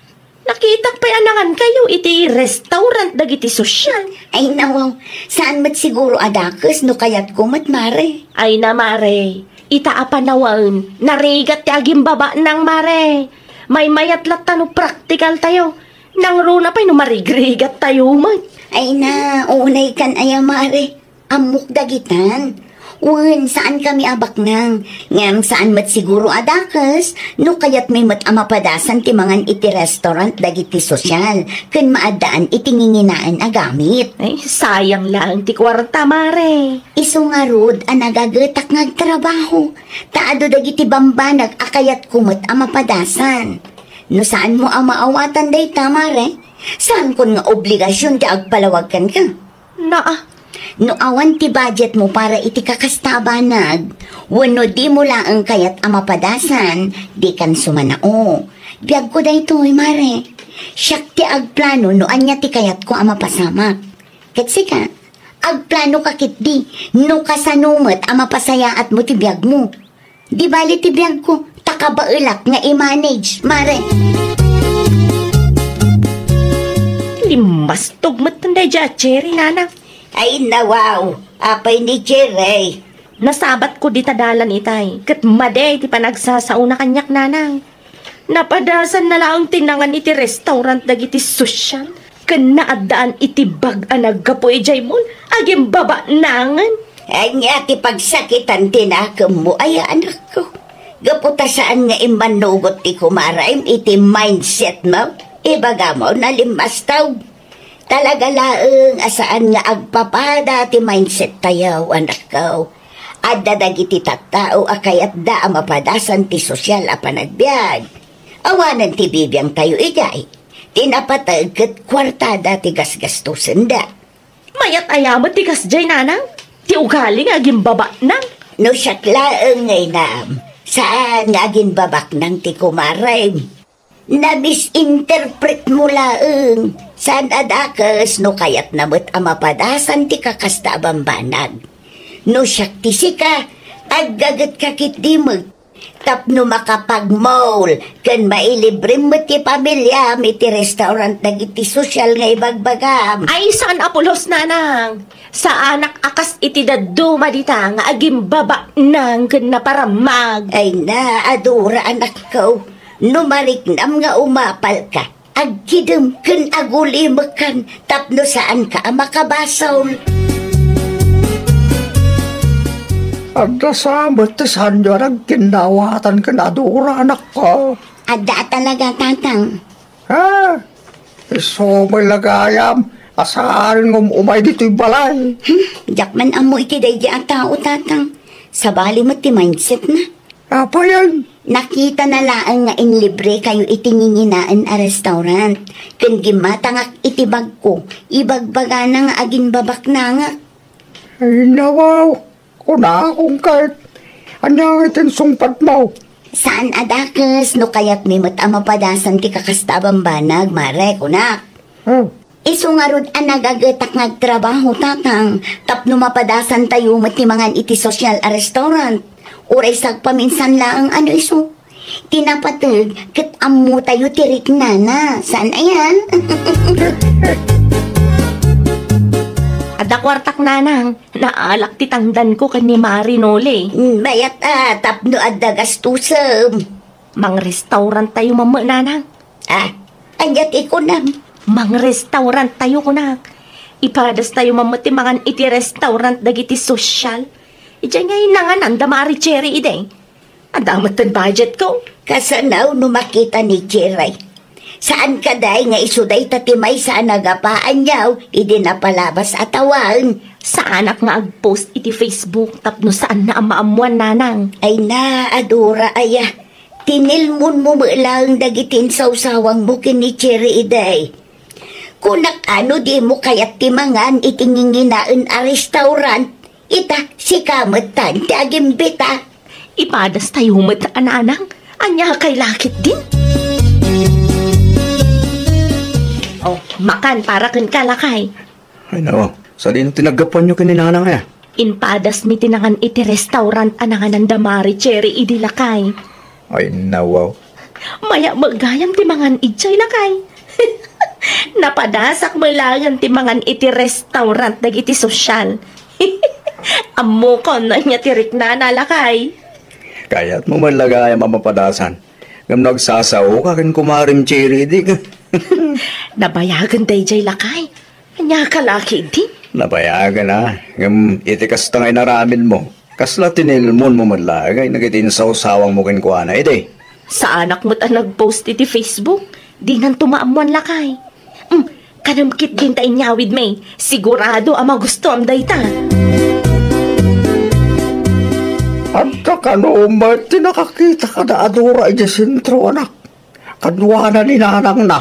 Nakitak pay a nangankayo iti restaurant dagiti sosyal. Ay, nawaw, saan met siguro a dakes no kayatko met, Mare. Ay na, Mare, ita a panawen, narigat ti agimbabaknang, Mare. Maymayat latta no praktikaltayo. Nangruna pay no marigrigattayo met. Ay na, unaykan aya, Mare. Ammok dagitan. Wen, saankami a baknang. Ngem saan met siguro a dakes no kayatmi met a mapadasan ti mangan iti restaurant dagiti sosyal ken maaddaan iti nginginaen a gamit. Ay, sayang laeng ti kuarta, Mare. Isu ngarud a nagagetak nga agtrabaho, ta adu dagiti bambanag a kayatko met a mapadasan. No saanmo a maawatan dayta, Mare, saankon nga obligasion ti agpalawag kenka. Naa. No awan ti budgetmo para iti kakasta a banag, wenno dimo laeng kayat a mapadasan, dikan sumanao. Biagko daytoy, Mare. Siak ti agplano no ania ti kayatko a mapasamak. Ket sika, agplano ka ketdi no kasano met a mapasayaatmo ti biagmo. Di bali ti biagko, ta kabaelak nga i-manage, Mare. Limmastog met daydiay a Cherry, nanang. Ay, nawaw, apay ni Cherry? Nasabatko dita dalan itay, ket madi ti panagsasaona kaniak, nanang. Napadasanna laeng ti nangan iti restaurant dagiti sosyal ken naaddaan iti bag a naggapu idiay mall. Agimbabaknangen. Ania ti pagsakitan ti nakemmo, aya, anakko? Gapu ta saan nga immanugot ti kumaraem iti mindsetmo, ibagamo, nalimmastog. Talaga laeng a saan nga agpapada ti mindsettayo, anakko. Adda dagiti tattao a kayatda a mapadasan ti sosyal a panagbiag. Awanen ti bibiangtayo idiay. Ti napateg ket kuartada ti gasgastosenda. Mayat aya met ti kasdiay, nanang? Ti ugali nga agimbabaknang? No siak laeng nga inam, saan nga agimbabaknang ti kumaraem. Na-misinterpretmo laeng. Saan a dakes no kayatna met a mapadasan ti kakasta a bambanag. No siak ti sika, aggagetka ketdi met tapno makapag-mall ken mailibrem met ti pamiliam iti restaurant dagiti sosyal nga ibagbagam. Ay, saan a pulos, nanang. Saanak a kas iti dadduma dita nga agimbabaknang ken naparammag. Ay na, adura, anakko. No mariknam nga umapalka, agkidem ken agulimekkan tapno saanka a makabasol. Adda sa met ti saanyo a nagkinnawatan ken adura, anakko. Adda a talaga, tatang. Ha? Isu met la gayam a saan nga um-umay ditoy balay. Hmm, diak man ammo iti daydi a tao, tatang. Sabali met ti mindsetna. Apayen? Nakitana laeng nga inlibrekayo iti nginginaen a restaurant. Ken gimmatangak iti bagko, ibagbagana nga agimbabaknangak. Ay, nawaw. Kunakon ket, ania nga ti insungpatmo? Saan a dakes no kayatmi met a mapadasan ti kakasta a bambanag, Mare, kunak. Hmm. Isu ngarud a nagagetak nga agtrabaho, tatang, tapno mapadasantayo met ti mangan iti sosyal a restaurant. Uray sagpaminsan laeng a no isu. Ti napateg ket ammotayo ti riknana. Saan aya? Adda kuartak, nanang. Naalak ti tangdanko ken ni Mare Noli. Mm, mayat a, tapno adda gastosem. Mangrestauranttayo mammet, nanang. Ah, ania ti kunam? Mangrestauranttayo, kunak. Ipadastayo mammet ti mangan iti restaurant dagiti sosyal. Idiay ngay nanganan da Mare Cherry idi. Adda met ti budget ko. Kasano no makita ni Jerry? Saan kadi nga isu dayta ti maysa a nagapa aniaw idi napalabas a tawaen? Saanak nga ag-post iti Facebook tapno saanna a maammuan, nanang. Ay na, Adora aya. Tinilmonmo met laeng dagiti insawsawangmo ken ni Jerry idi. Kunak a no dimo kayat ti mangan iti nginginaen a restaurant, ita, sika met tan ti agimbita. Ipadas tayo met a nanang. Ania kay lakit din? Oh, makan para ken ka, lakay. Ay, nawa. Sadino ti naggapuanyo ken ni nanang, aya? Impadas mi ti nangan iti restaurant a nanganan da Mare Cherry idi, lakay. Ay, nawa. Maya met gayam ti mangan idiay, lakay. Napadasak met laeng ti mangan iti restaurant dagiti sosyal. Ammokon no ania ti riknana, lakay. Kayatmo met la gayam a mapadasan. Ngem no agsasaoka ken kumarem Cherry idi. Nabayagen daydiay, lakay. Ania ka laki idi? Nabayagen a. Ngem iti kasta nga inaramidmo, kasla tinilmonmo met laeng dagiti insawsawangmo kenkuana idi. Saanak met a nag-post iti Facebook. Dinanto maammuan, lakay. Hmm, kanem ketdin ta inyawidmi. Sigurado a magustuam dayta. Adda kano met ti nakakita kada Adora idiay sentro, anak. Kaduana ni nanangna.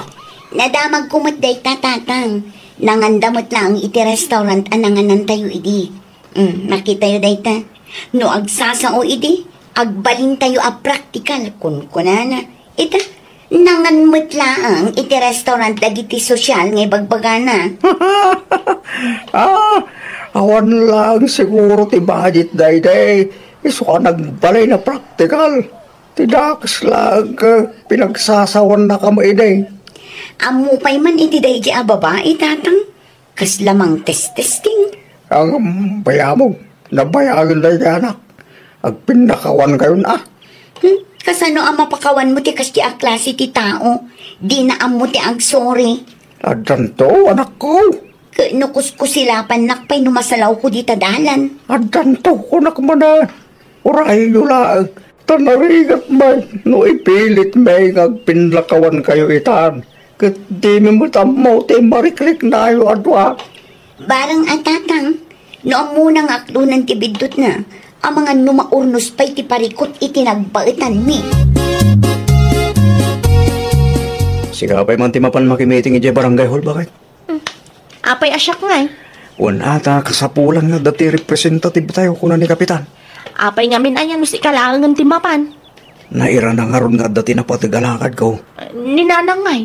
Nadamagko met dayta, tatang. Nanganda met laeng iti restaurant a nanganantayo idi. Mm, makitayo dayta. No agsasao idi, agbalintayo a praktikal, kunkunana. Ita, nangan met laeng iti restaurant dagiti sosyal nga ibagbagana. Ah, awan laeng siguro ti budget daydiay. Isu a nagbalin a praktikal. Ti dakes laeng, eh, pinagsasawanna kama idi. Ammo pay man iti daydi a babai, tatang? Kasla mangtestesting? Ang bayamon, nabayagen daydi anak. Agpinnakawan kayon, ah. Hmm? Kasano a mapakawanmo ti kasdi a klase ti tao? Dina ammo ti agsori. Addanto, anakko. Ket no kuskusilapannak pay no masalawko dita dalan. Addanto, kunak manen. Urayyo laeng, ta narigat met no ipilitmi nga agpinnakawankayo itan, ket dimi met ammo ti marikriknayo a dua. Bareng a tatang, no ammona nga aklonan ti biddutna, amangan no maurnos pay ti parikut iti nagbaetanmi. Sika pay man ti mapan makimiting idiay barangay hall, baket? Hmm. Apay a siak ngay? Wen, ata, kasapulan nga adda ti representative tayo, kuna ni Kapitan. Apay ngamin aya no sika laengen ti mapan? Nairana ngarud nga adda ti napateg a lakadko. Ni Nanang ngay?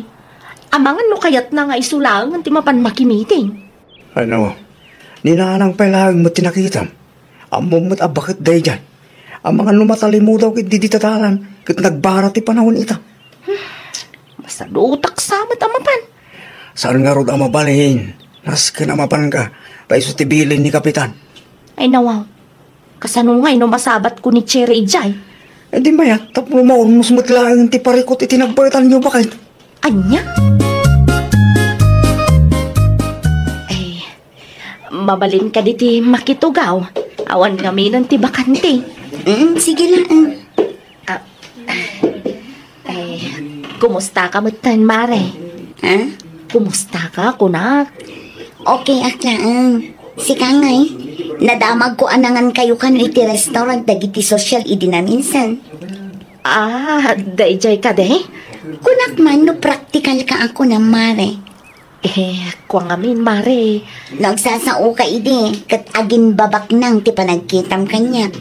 Amangan no kayatna nga isu laengen ti mapan makimiting. Ano? Ni Nanang pay laeng met ti nakitam. Ammom met a baket daydiay. Amangan no matalimudaw ket didi ta dalan, ket nagbara ti panawen ita. Masadutak sa met a mapan. Saan ngarud a mabalin? Nasken a mapanka, ta isu ti bilin ni Kapitan. Ay, nawaw. Kasano ngay no masabatko ni Cherry idiay? Eh, di mayat, tapno maurnos met laeng ti parikut iti nagbaetanyo, baket. Ania? Ay, mabalin kadi ti makitugaw? Awan ngaminen ti bakante. Mm, sige la, mm. Ah, eh, kumusta ka metten, Mare? Ha? Kumusta ka, kunak? Okay ak laeng. Sika ngay, nadamagko a nangan kayo kano iti restaurant dagiti sosyal idi naminsan. Ah, daydiay kadi? Kunak man no praktikal ka a kunam, Mare. Eh, kua ngamin, Mare. No agsasao ka idi, ket agimbabaknang ti panagkitam kaniak.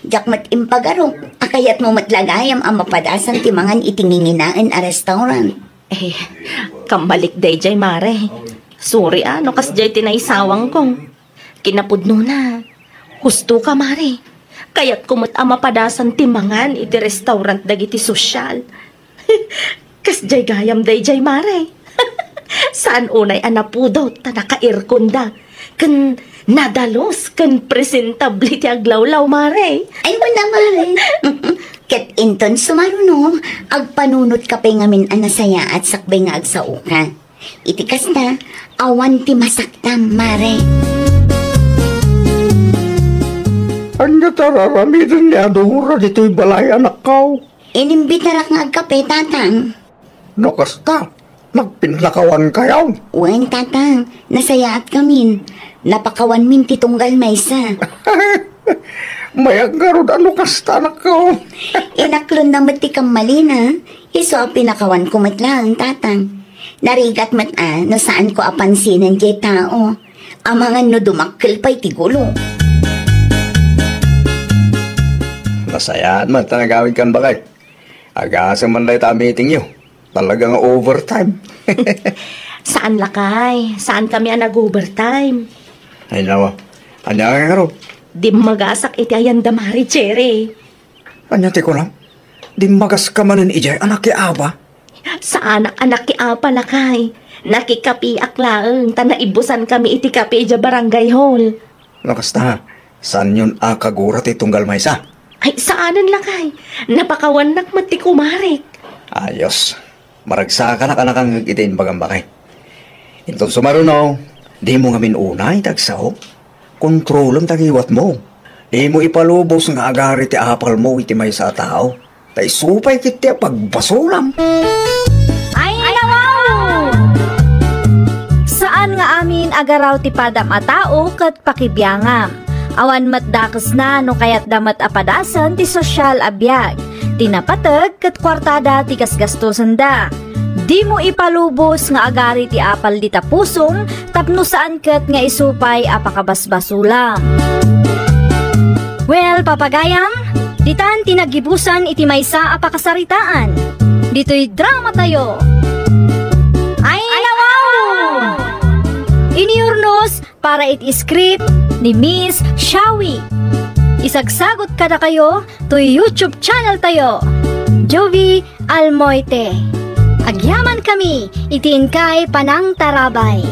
Diak met impagarup a kayatmo met la gayam a mapadasan ti mangan iti nginginaen a restaurant. Eh, kammalik daydiay, Mare. Sorry, ah, no kasdiay ti naisawangko. Kinapudnona, husto ka, Mare. Kayatko met a mapadasan ti mangan iti restaurant dagiti sosyal. Kasdiay gayam daydiay, Mare. Saan unay a napudot ta nakairkonda ken nadalus ken presentable ti aglawlaw, Mare. Ay, wala, Mare. Ket inton sumaruno, agpanunotka pay ngamin a nasayaat sakbay nga agsaoka. Iti kasta, awan ti masaktam, Mare. Ania ti ar-aramiden ni Adora ditoy balay, anakko? Inimbitarak nga agkape, Tatang. No kasta, nagpinnakawankayo? Wen, Tatang, nasayaatkamin. Napakawanmin ti tunggal maysa. Mayat ngarud a no kasta, anakko. Inaklonna met ti kammalina. Isu a pinakawanko met laeng, Tatang. Narigat met a no saanko a pansinen diay tao. Amangan no dumakkel pay ti gulo. Nasayaat met ta nagawidkan, baket. Agasem man dayta a meetingyo. Talaga nga overtime. Saan, lakay. Saankami a nag-overtime. Ay, nawa. Ania nga ngarud? Dimmagasak iti ayan da Mare Cherry. Ania ti kunam? Dimmagaska manen idiay a nakiapa? Saanak a nakiapa, lakay. Nakikapiak laeng, ta naibusankami iti kape idiay barangay hall. No kasta, saanyon a kagura ti tunggal maysa? Ay, saanen, lakay. Napakawannak met ti kumarek. Ayos. Maragsakanak a nakangngeg iti imbagam, baket. Inton sumaruno, dimo ngamin unay ti agsao. Kontrolem ti agiwatmo. Dimo ipalubos nga agari ti apalmo iti maysa a tao. Ta isu pay ketdi a pagbasolam. Ay, nawaw! Saan nga amin a garaw ti padam a tao ket pakibiangam. Awan met dakesna no kayatda met a padasen ti sosyal a biag. Ti napateg ket kuartada ti gasgastosenda. Dimo ipalubos nga agari ti apal dita pusom tapno saan ket nga isu pay a pakabasbasolam. Well, papagayam, ditan ti naggibusan iti maysa a pakasaritaan. Ditoy dramatayo. Ay, nawaw! Inurnos para iti script ni Miss Shawi. Isagsagot kadakayo toy YouTube channel tayo, Jovie Almoite. Agyamankami iti inkay panangtarabay.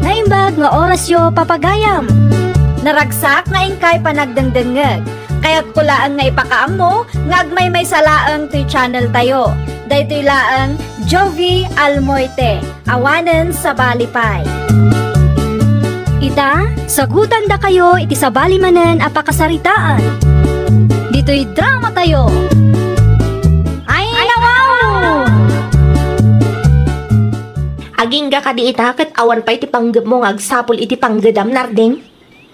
Naimbag nga orasyo, papagayam. Naragsak nga inkay panagdengdengngeg. Kayatko laeng nga ipakaammo nga agmaymaysa laeng toy channel tayo. Daytoy laeng Jovie Almoite, awanen sabali pay. Ita, sagutandakayo iti sabali manen a pakasaritaan. Ditoy dramatayo. Ay, nawaw! Agingga kadi ita ket awan pay ti panggepmo nga agsapul iti panggedam, Nardeng?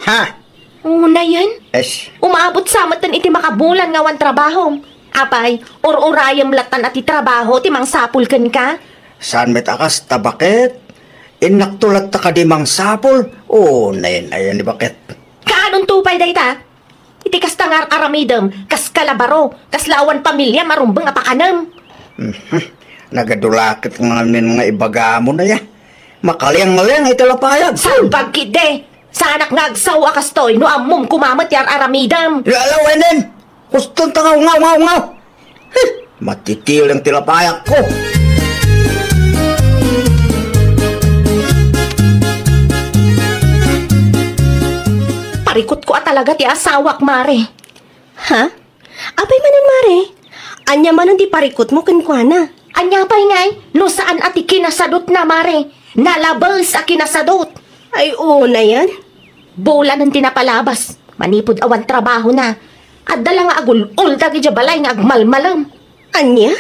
Ha? Unayen? Es. Umaabot sa metten iti makabulan nga awan trabahom. Apay, ur-urayem lattan a ti trabaho ti mangsapul kenka? Saan met a kasta, baket? Innakto latta kadi mangsapul? Unayen, ayan ni baket. Kaanonto pay dayta? Iti kasta nga ar-aramidem, kas kalabaro, kasla awan pamiliam a rumbeng a pakanem. Mhm. Nagadu la ket ngamin nga ibagamon aya. Makaliang-liang iti lapayag. Salbag ketdi! Saanak nga agsao a kastoy no ammom koma met ti ar-aramidem. Lalaw, enen! Huston ta ngaw, ngaw, ngaw, ngaw! Heh! Matitileng ti lapayakko! Parikutko a talaga ti asawak, Mare. Ha? Apay manen, Mare? Ania manen ti parikutmo kenkuana? Ania pay ngay no saan a ti kinasadutna, Mare? Nalabes a kinasadut. Ay, unayen. Bulanen ti napalabas. Manipud awan trabahona, adda la nga agul-uldag idiay balay nga agmalmalem. Ania?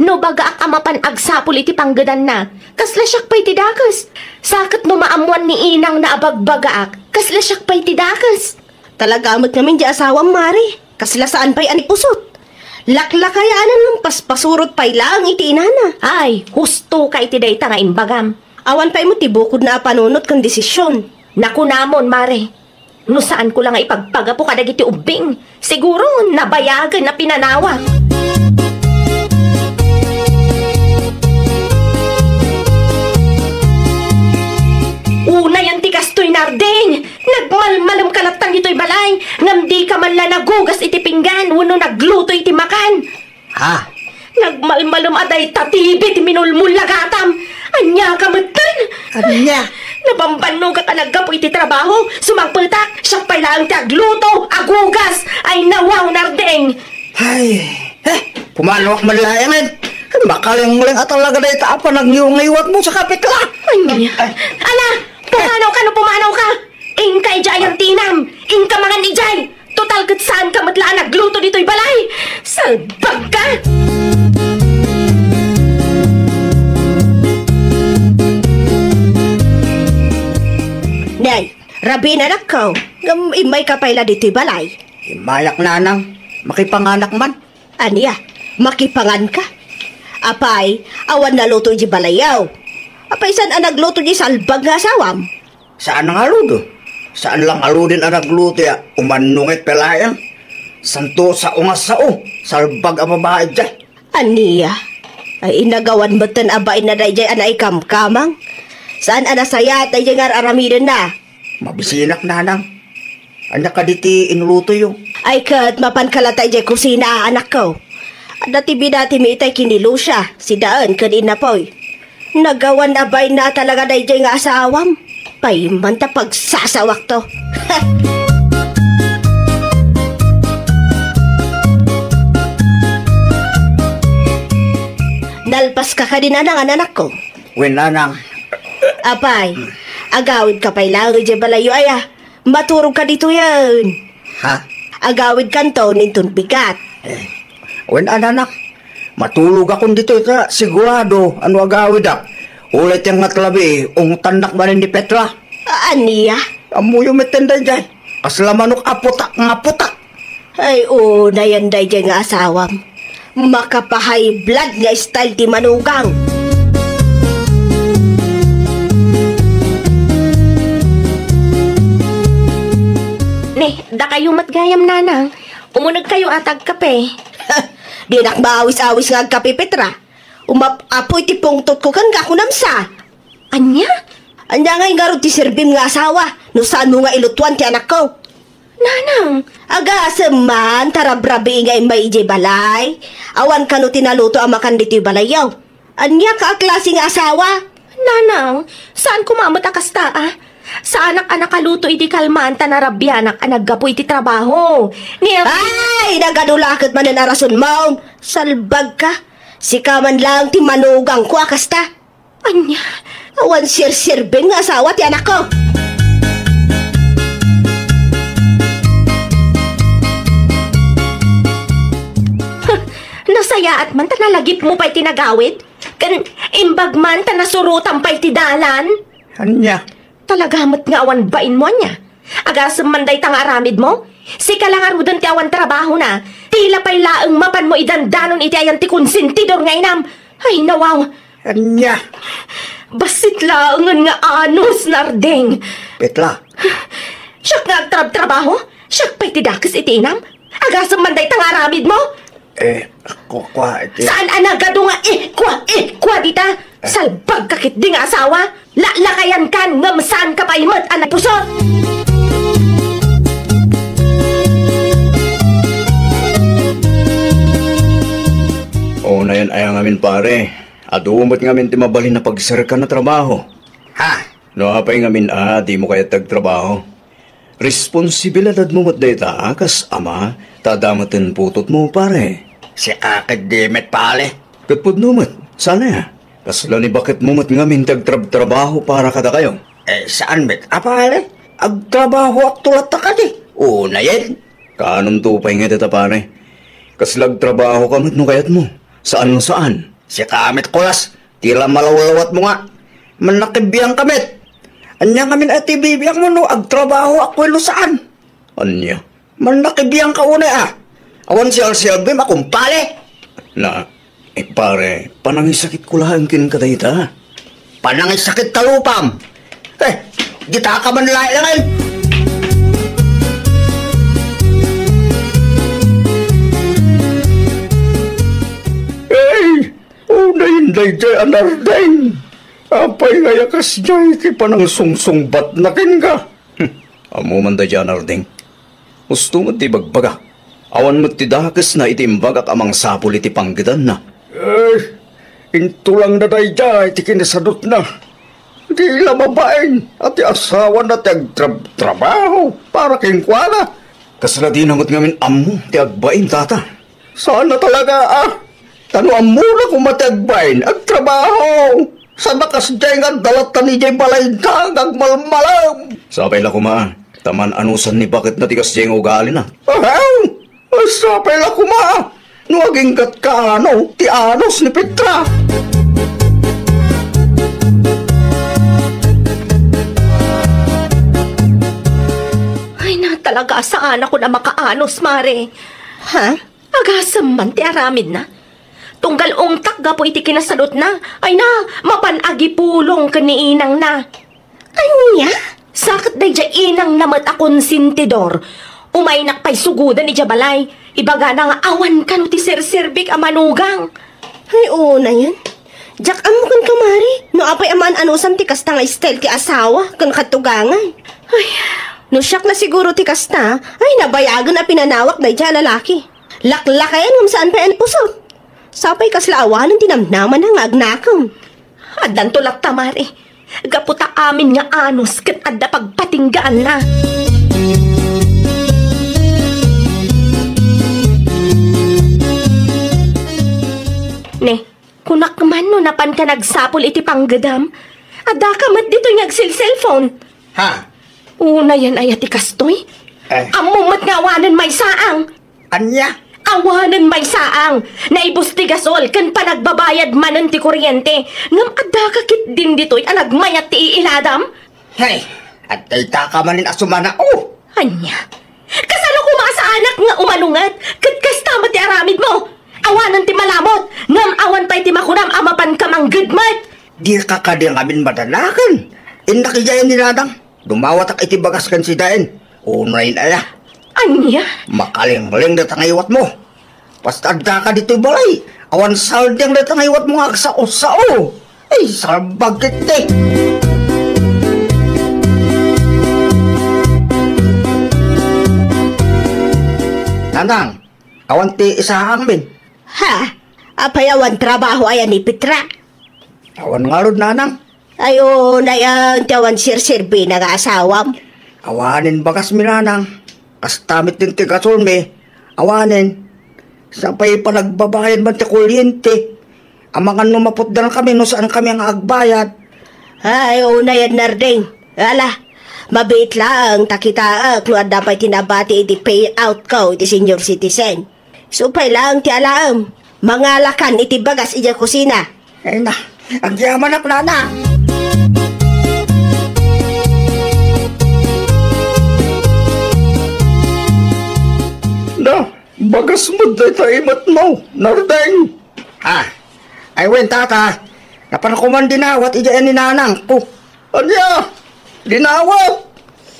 No bagaak a mapan agsapul iti panggedanna, kasla siak pay ti dakes. Sa ket no maammoan ni inangna a bagbagaak, kasla siak pay ti dakes. Talaga met ngamin ti asawam, Mare. Kasla saan pay a nipusot. Laklakayanan ngem paspasurot pay laeng iti inana. Ay, husto ka iti dayta nga imbagam. Awan pay met ti bukodna a panunot ken desisyon. Nakunamon, Mare. No saanko la nga ipagpagapu kadagiti ubbing, siguro nabayagen a pinanawa. Unayen ti kastoy, Nardeng! Nagmalmalem ka latta ditoy balay, ngem dika man la nagugas iti pinggan wenno nagluto iti makan. Ha? Nagmalmalem a dayta T V ti minulmullagatam. Ania ka metten? Ania? Nabambannogak a naggapu iti trabaho. Sumangpetak, siak pay laeng ti agluto, agugas. Ay, nawaw, Nardeng. Ay, eh, pumanoak man laengen. Makalenglenga talaga dayta a panagngayngayatmo, Petla. Ay, ala, pumanaw ka no pumanaw ka. Inka idiay ayan ti inam. Inka mangan idiay. Total ket saanka met la a nagluto ditoy balay. Salbag ka! Nay, rabii, anakko. Ngem immayka pay la ditoy balay. Immayak, nanang. Makipanganak man. Ania, makipanganka? Apay, awan naluto idiay balayyo. Apay, saan a nagluto ti salbag nga asawam? Saan a ngalud. Saan la ngaluden a nagluto ya, umannong ket pelaeng. Santo, sao nga sao, salbag a babai idiay. Ania? Ay, inagawan metten a bainna daydiay a naikamkamang. Saan a nasayaat daydiay nga ar-aramidenna? Mabisinak, nanang. Ania kadi ti inlutoyo? Ay, ket mapanka la ta idiay kusina, anakko. Adda ti binatimi itay ken ni Lucia, sidaen ken innapoy. Nagawan a bainna talaga daydiay nga asawam. Pay man ta pagsasawakto. Nalpaska kadi, nanang, anakko? Wen, nanang. Apay, agawidka pay laeng idiay balayyo aya. Maturogka ditoyen. Ha? Agawidkanton inton bigat. Eh, wen, anakko. Matulogakon ditoy ta sigurado a no agawidak. Uray ti angatlabi, ungtannak manen ni Petra. A-, ania? Ammoyo metten daydiay. Kasla manok a putak nga putak. Ay, unayen daydiay nga asawam. Makapa-high blood nga style ti manugang. Ni, dakayo met gayam, nanang. Umunegkayo a ta agkape. Dinak maawis-awis nga agkape, Petra. Umap-apoy ti pungtotko kenka, kunam sa. Ania? Ania ngay ngarud ti serbim nga asawa no saanmo nga ilutoan ti anakko? Nanang! Agasem man ta rabrabii nga immay idiay balay. Awan kano ti naluto a makan ditoy balayyo. Ania ka a klase nga asawa? Nanang, saan koma met a kasta, a? Saanak a nakaluto idi kalman ta narabianak a naggapu iti trabaho. Ni Ay, nagadu la ket manen a rasonmo. Salbag ka. Sika man laeng ti manugangko a kasta. Ania, awan serserbeng nga asawa ti anakko. Huh, nasayaat man ta nalagipmo pay ti nagawid? Ken imbag man ta nasurotam pay ti dalan? Ania? Talaga met nga awan bainmo, ania? Agasem man dayta nga aramidmo? Sika la ngaruden ti awan trabahona. Tila pay laeng mapanmo idandanon iti ayan ti konsentidor nga inam. Ay, nawaw! Ania? Bassit laengen nga anus, Narding. Petla. Siak nga agtrabtrabaho? Siak pay ti dakes iti inam? Agasem man dayta nga aramidmo? Eh, kua, kua, iti Saan a nagadu nga ikua, ikua dita? Salbag ka ketdi nga asawa! Laklakayankan ngem saanka pay met a nagpusot! Unayen aya ngamin, pare, adu met ngamin ti mabalin a pagserkan a trabaho. Ha? No apay ngamin a dimo kayat ti agtrabaho? Responsibilidadmo met dayta a kas ama, ta adda met ti putotmo, pare. Sika ketdi met, pare. Ket pudno met, saan aya? Kasla ni baketmo met ngamin ti agtrabtrabaho para kadakayo? Eh, saan met a, pare? Agtrabahoakto latta kadi. Unayen. Kaanonto pay nga dayta, pare? Kasla agtrabaho ka met no kayatmo. Saan no saan. Sika met, kulas. Tila malawlawatmo nga. Mannakibiangka met. Ania ngamin a ti bibiangmo no agtrabahoak wenno saan? Ania? Mannakibiangka unay a. Awan sialsialbim a kumpare. Na, eh, pare, panangisakitko laeng kenka dayta. Panangisakit ta lupam. Eh, dita ka man laengen. Hey! Unayen daydiay a Narding. Apay nga aya kasdiay ti panangsungsungbatna kenka? Hmm, ammo man daydiay a Narding. Husto met ti ibagbaga. Awan met ti dakesna iti imbagak a mangsapul iti panggedanna. Eh, intulangna daydiay ti kinasadutna. Di la mabain a ti asawana ti agtrabtrabaho para kenkuana. Kasla dina met ngamin ammo ti agbain, tata. Saan a talaga, a? Ta no ammona koma ti agbain, agtrabaho. Saan a kasdiay nga adda latta idiay balayda nga agmalmalem. Sapay la koma, ta maan-anusan ni baketna ti kasdiay nga ugalina. Ahem! Sapay la koma, no aginggatka ano ti anus ni Petra. Ay, na talaga, saanakon a makaanus, Mare. Ha? Agasem man ti aramidna. Tunggal ungtak gapu iti kinasalutna, ay na, mapan agipulong ken ni inangna. Ania? Sa ket daydiay inangna met a konsentidor. Umaynak pay sugoden idiay balay. Ibagana nga awan kano ti serserbik a manugang. Ay, unayen. Diak ammo kenka, Mare, no apay a maan-anusan ti kasta nga style ti asawa ken katugangan. Ay. No siak la siguro ti kasta, ay, nabayagen a pinanawak daydiay a lalaki. Laklakayen ngem saan pay a nipusot. Sapay kasla awanen ti namnamana nga agnakem. Addanto latta, Mare. Gapu ta amin nga anus ket adda pagpatinggaanna. Ne, kunak man no napanka nagsapul iti panggedam. Addaka met ditoy nga agselselpon. Ha? Unayen aya ti kastoy? Eh. Ammom met nga awanen maysaang. Ania? Awanen maysaang. Naibus ti gasol ken panagbabayad manen ti kuryente. Ngem addaka ketdin ditoy a nagmayat ti iiladam? Hey, adda itaka manen a sumanao. Ania? Kasano koma a saanak nga umalunget? Ket kasta met ti aramidmo. Awanen ti malamut, ngem awan pay ti makunam a mapanka manggedmet. Dika kadi ngamin madanagan. Innak idiay ni Nanang. Dumawatak iti bagas ken sidaen. Unayen aya. Ania? Makalingling dayta nga iwatmo. Basta addaka ditoy balay, awan saldeng dayta nga iwatmo nga agsao-sao. Ay, salbag ketdi. Nanang, awan ti isaangmin. Ha? Apay awan trabaho aya ni Petra? Awan ngarud, Nanang. Ay, unayen ti awan serserbina nga asawam. Awanen bagasmi, Nanang. Kasta met din ti gasolmi. Awanen. Sapay panagbabayad man ti kuryente. Amangan no maputdankami no saankami nga agbayad. Ay, unayen, Nardeng. Ala, mabiit laeng ta kitaek no adda pay ti nabati iti payoutko iti senior citizen. Isu pay laeng ti alaem, mangalakan iti bagas idiay kusina. Ay na, agyamanak, Nana. Da, bagas met dayta imatmo, Nardeng. Ah, ay wen, tata, napan ko man dinawat idiay ni nanangko. Ania? Dinawat?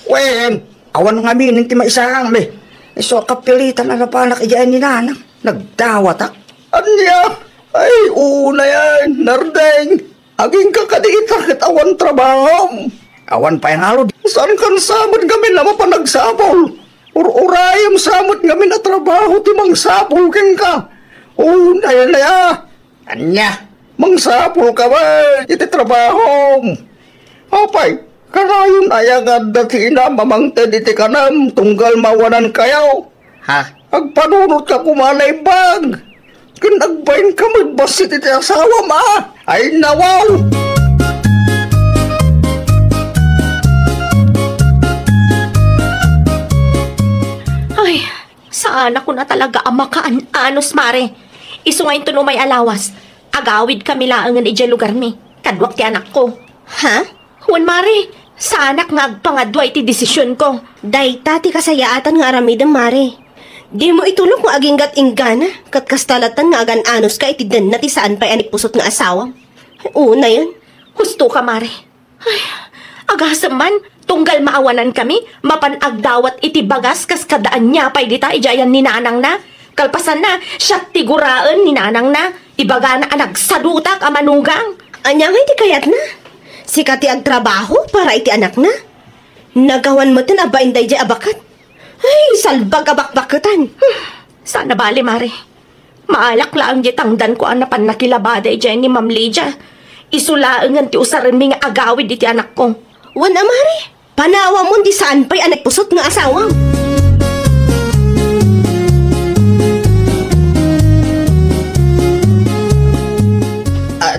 Wen, awan ngamin ti maisaangmi. Isu a kapilitan a napanak idiay ni nanang. Nagdawatak. Ania? Ay, unayen, Nardeng. Agingga kadi ita ket awan trabahom. Awan pay ngarud. Saankan sa met ngamin a mapan agsapul? Ur-urayem sa met ngamin a trabaho ti mangsapul kenka. Unayen aya. Ania? Mangsapulka met iti trabahom. Apay, kanayon aya nga adda ti inam a mangted iti kanam tunggal mawanankayo? Ha? Agpanunotka koma naimbag. Ken agbainka met bassit iti asawam a. Ay, nawaw! Ay, saanakon a talaga a makaan-anus, Mare. Isu nga inton umay a lawas, agawidkami laengen idiay lugarmi. Kaduak ti anakko. Ha? Wen, Mare, saanak nga agpangadua iti desisionko. Dayta ti kasayaatan nga aramidem, Mare. Dimo itulok nga aginggat inggana, ket kasta latta nga agan-anuska iti denna ti saan pay a nipusot nga asawam. Unayen. Hustoka, Mare. Ay, agasem man, tunggal maawanankami, mapan agdawat iti bagas kas kada ania pay dita idiay ayan ni nanangna. Kalpasanna, siak ti guraen ni nanangna. Ibagana a nagsadutak a manugang. Ania ngay ti kayatna? Sika ti agtrabaho para iti anakna? Nagawan metten a bain daydiay a baket. Ay, salbag a bakbaketan. Hmm, saan a bale, Mare. Maalak laeng diay tangdanko a napan nakilabada idiay ni Ma'am Lydia. Isu laengen ti usarenmi nga agawid iti anakko. Wen a, Mare, panawamon ti saan pay a nagpusot nga asawam.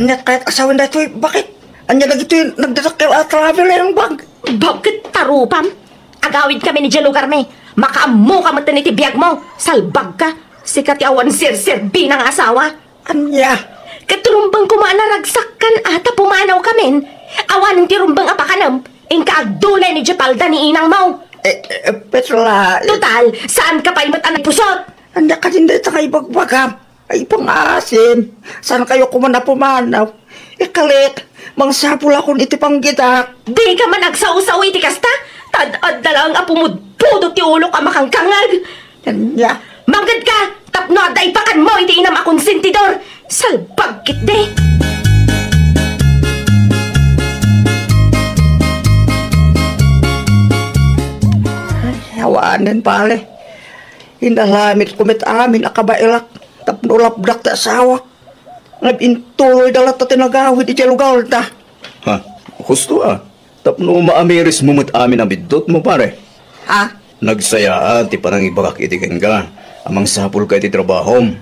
Ania kayat a sawen daytoy, bakit? Ania dagitoy nagdadakkel a traveling bag? Bakit tarupam? Agawidkami idiay lugarmi. Makaammoka met iti biagmo. Salbagka. Sika ti awan serserbina nga asawa. Ania? Ket rumbeng koma a naragsakkan a ta pumanawkamin. Awanen ti rumbeng a pakanem. Inka agdulen idiay palda ni inangmo. Eh, eh, Petra, eh. Total, saanka pay met a naipusot. Ania kadin dayta nga ibagbagam? Ay, pangaasim, saankayo koma a pumanaw? Ikalik, mangsapulakon iti panggedak. Dika man agsao-sao iti kasta? Tad-adda laeng a pumudpudot ti ulok a makangkangngeg. Ania? Mangngegka tapno adda ipakanmo iti inam a konsentidor. Salbag ketdi. Ay, awanen, pare. Inaramidko met amin a kabaelak tapno lapdak ti asawak. Ngem intuloyda latta ti nagawid idiay lugarda. Ha? Husto a. Tapno maamirismo met amin a biddutmo, pare. Ha? Nagsayaan ti panangibagak iti kenka a mangsapulka iti trabahom.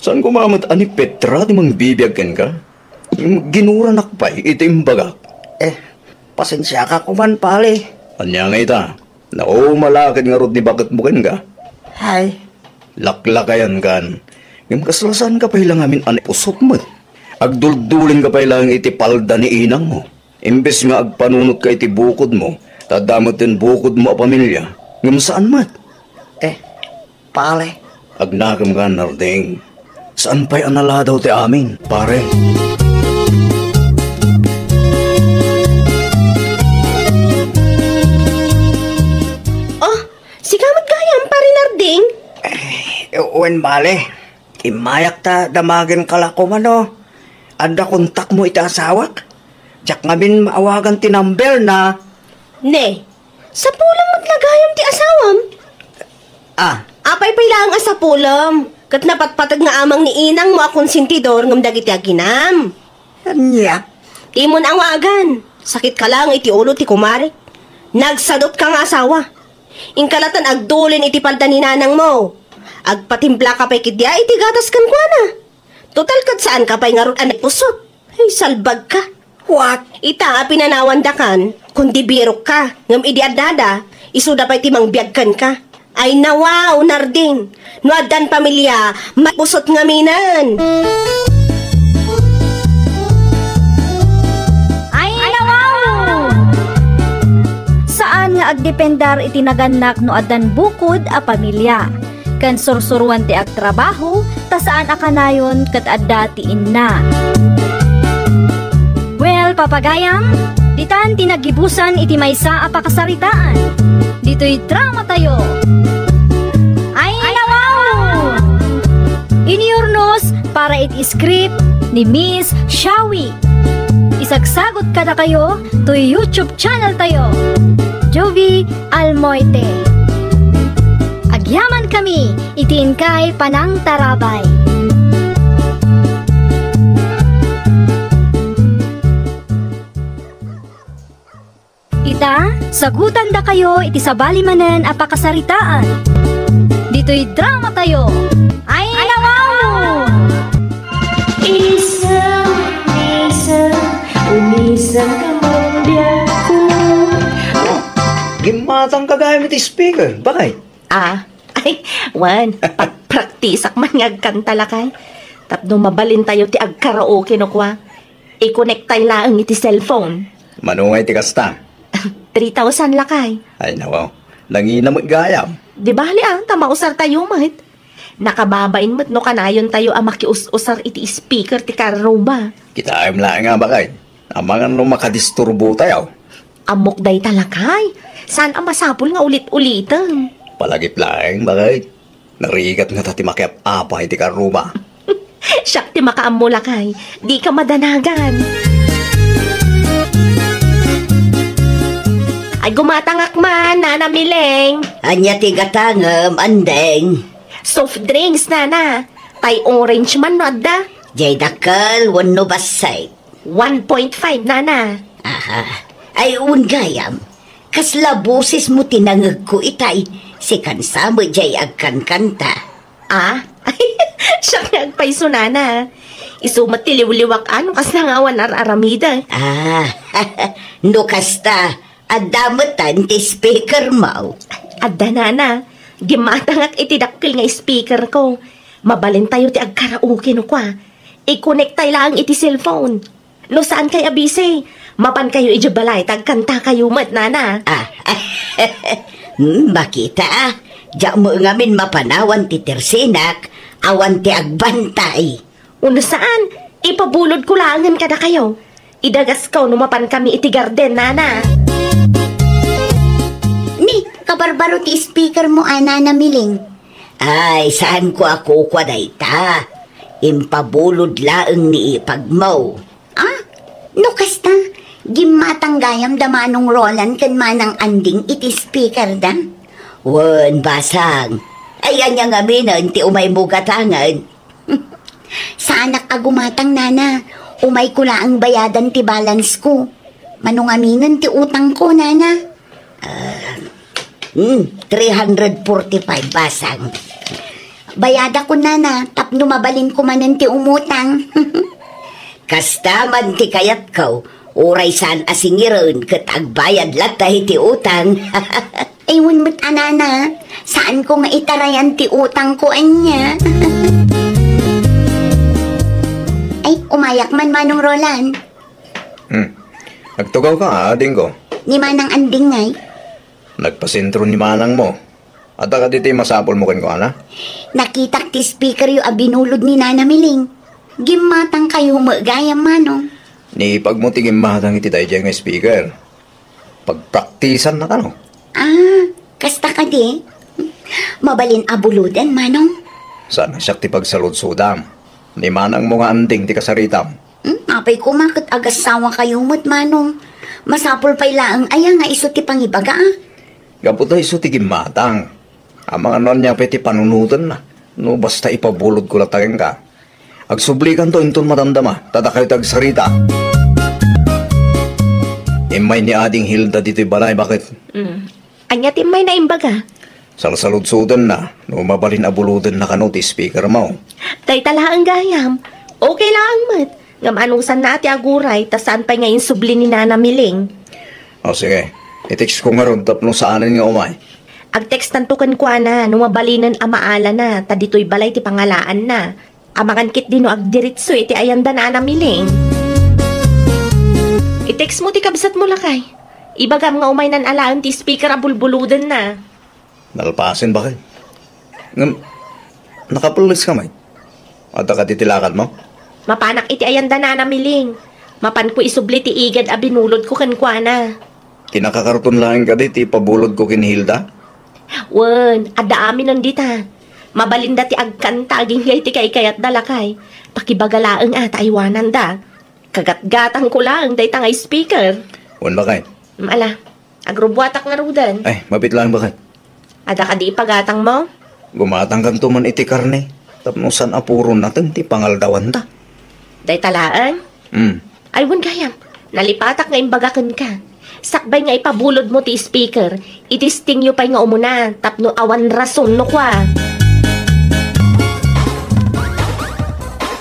Saan koma met a ni Petra ti mangbibiag kenka? Ginuranak pay iti imbagak. Eh, pasensiaka koman, pare. Ania nga ita? Nauma la ket ngarud ni baketmo kenka? Hay. Laklakayankan. Ngem kasla saanka pay la ngamin a naipusot met. Agduldulenka pay laeng iti palda ni inangmo. Imbes nga agpanunotka iti bukodmo, ta adda metten bukodmo a pamilia. Ngem saan met. Eh, pare. Agnakemka, Narding. Saan pay a naladaw ti amin, pare? Oh, sika met gayam, Pare Narding? Eh, wen, pare. Immayak ta damagenka la koma no adda kontakmo iti asawak. Diak ngamin maawagan ti numberna. Ne, sapulem met la gayam ti asawam? Ah. Apay pay laeng a sapulem? Ket napatpateg nga amang ni inangmo a konsentidor ngem dagiti aginam. Ania? Dimon awagan. Sakitka laeng iti ulo ti kumarek. Nagsadutka nga asawa. Inka latta agdulen iti palda ni nanangmo. Agpatimplaka pay ketdi iti gatas kenkuana. Total, ket saanka pay ngarud a naipusot. Ay, salbagka. What? Ita a pinanawandakan, kundi birokka, ngem idi addada, isuda pay ti mangbiag kenka. Ay, nawaw, Narding, no addan pamilia, maipusot ngaminen. Ay, nawaw! Saan nga agdependar iti nagannak no addan bukod a pamilia. Ken sursuroan ti agtrabaho, ta saan a kanayon ket adda ti inna. Well, papagayam, ditan ti naggibusan iti maysa a pakasaritaan. Ditoy dramatayo. Ay, nawaw! Iniurnos para iti script ni Miss Shawi. Isagsagot kadakayo toy YouTube channel tayo, Jovi Almoite. Agyaman kami iti inkay panangtarabay. Ita, sagutandakayo iti sabali manen a pakasaritaan. Ditoy dramatayo. Ay, nawaw! Isang, isang, umisang ka man biyak ko. Gimmatangka gayam iti speaker, bakay? Ah, ay, wen, pagpraktisak man nga agkanta, lakay. Tapno mabalintayo ti agkaraoke no kua. I-connect tay laeng iti cellphone. Mano nga iti kasta? Three thousand, lakay. Ay, nawaw. Nangina met gayam. Di bali, ah, ta mausartayo met. Nakababain met no kanayontayo a makius-usar iti speaker ti karruba. Kitaem laeng a, bakay. Amangan no makadisturbotayo. Ammok dayta, lakay. Saan a masapul nga ulit-uliten? Palagip laeng, bakay. Narigat ngata ti makiap-apa iti karruba. Siak ti makaammo, lakay. Dika madanagan. Ay, gumatangak man, Nana Mileng. Ania ti gatangem, Andeng? Soft drinks, Nana. Tay orange man no adda. Jay dakkel wenno bassit? One point five, Nana. Aha. Ay, wen gayam, kasla bosesmo ti nangegko itay, sikan sa met jay agkankanta. Ah? Siak nga agpayso, Nana. Isu met ti liwliwak, a, no kasla nga awan ar-aramidek. Ah, no kasta, adda metten ti speaker mo. Adda, nana. Gimmatangak iti dakkel nga speaker ko. Mabalintayo ti agkaraoke no kua. Ikonektay laeng iti cellphone. No saankay a busy, mapankayo idiay balay ta agkantakayo met, nana. Ah, hmm, makita, ah. Diak met ngamin mapan awan ti tersenak, awan ti agbantay. Uno saan, ipabulodko laengen kadakayo. Idagasko no mapankami iti garden, nana. Ni, kabarbaro ti speaker mo, a, Nana Miling. Ay, saanko a kukua dayta. Impabulod laeng ni ipagmo. Ah, no kasta, gimmatang gayam da Manong Roland ken Manang Anding iti speaker da? Wen, basang. Ay, ania ngaminen ti umaymo gatangen? Saanak a gumatang, nana. Umayko laeng bayadan ti balance ko. Mano ngaminen ti utangko, nana? Ah, hmm, three hundred forty-five, basang. Bayadakon, nana, tapno mabalinko manen ti umutang. Kasta man ti kayatko, uray saan a singiren ket agbayad latta iti utang. Ay, wen met a, nana, saanko nga itarayan ti utangko, ania. Ay, umayak man, Manong Roland. Hmm. Agtugawka, adingko. Ni Manang Anding ngay? Nagpasentro ni manangmo. Adda kadi ti masapulmo kenkuana? Nakitak ti speakeryo a binulod ni Nana Miling. Gimmatangkayo met gayam, Manong. Ni ipagmo ti gimmatang iti daydiay nga speaker. Pagpraktisanna kano? Ah, kasta kadi? Mabalin a buloden, Manong? Saan a siak ti pagsaludsodam. Ni manangmo nga Anding ti kasaritam. Hmm, apay koma ket agasawa kayo met, Manong. Masapul pay laeng aya nga isu ti pangibaga, a? Gapu ta isu ti gimmatang. Amangan no ania pay ti panunotenna. No basta ipabulodko latta kenka. Agsublikanto inton madamdama, ta dakayo ti agsarita. Immay ni Ading Hilda ditoy balay, baket? Mm. Ania ti immay na imbaga? Salsaludsodenna, no mabalin a bulodenna kano ti speaker mo. Dayta laeng gayam. Okay laeng met. Ngem anusanna ti aguray, ta saan pay nga insubli ni Nana Miling. O, sige. I-text ko ngarud tapno saanen nga umay. Agtextanto kenkuana no mabalinen a maalana, ta ditoy balay ti pangalaanna. Amangan ketdi no agdiritso iti ayanda Nana Miling. I-text mo ti kabsatmo, lakay. Ibagam nga umaynan alaen ti speaker a bulbulodenna. Nalpasen, baket? Ngem, nakapelleska met? Adda kadi ti lakadmo? Mapanak iti ayanda Nana Miling. Mapanko isubli ti iged a binulodko kenkuana. Ti nakakarton laeng kadi ti ipabulodko ken Hilda? Wen, adda aminen dita. Mabalinda ti agkanta agingga iti kaikayatda, lakay. Pakibaga laeng a ta aywananda. Kagatgatangko laeng dayta nga speaker. Wen, baket? Mm, ala, agrubuatak ngaruden. Ay, mabiit laeng, baket. Adda kadi ipagatangmo? Gumatangkanto man iti karne, tapno saan a puro nateng ti pangaldawanta. Dayta laeng? Hmm. Ay, wen gayam, nalipatak nga imbaga kenka. Sakbay nga ipabulodmo ti speaker, itestingyo pay nga umuna tapno awan rason no kua.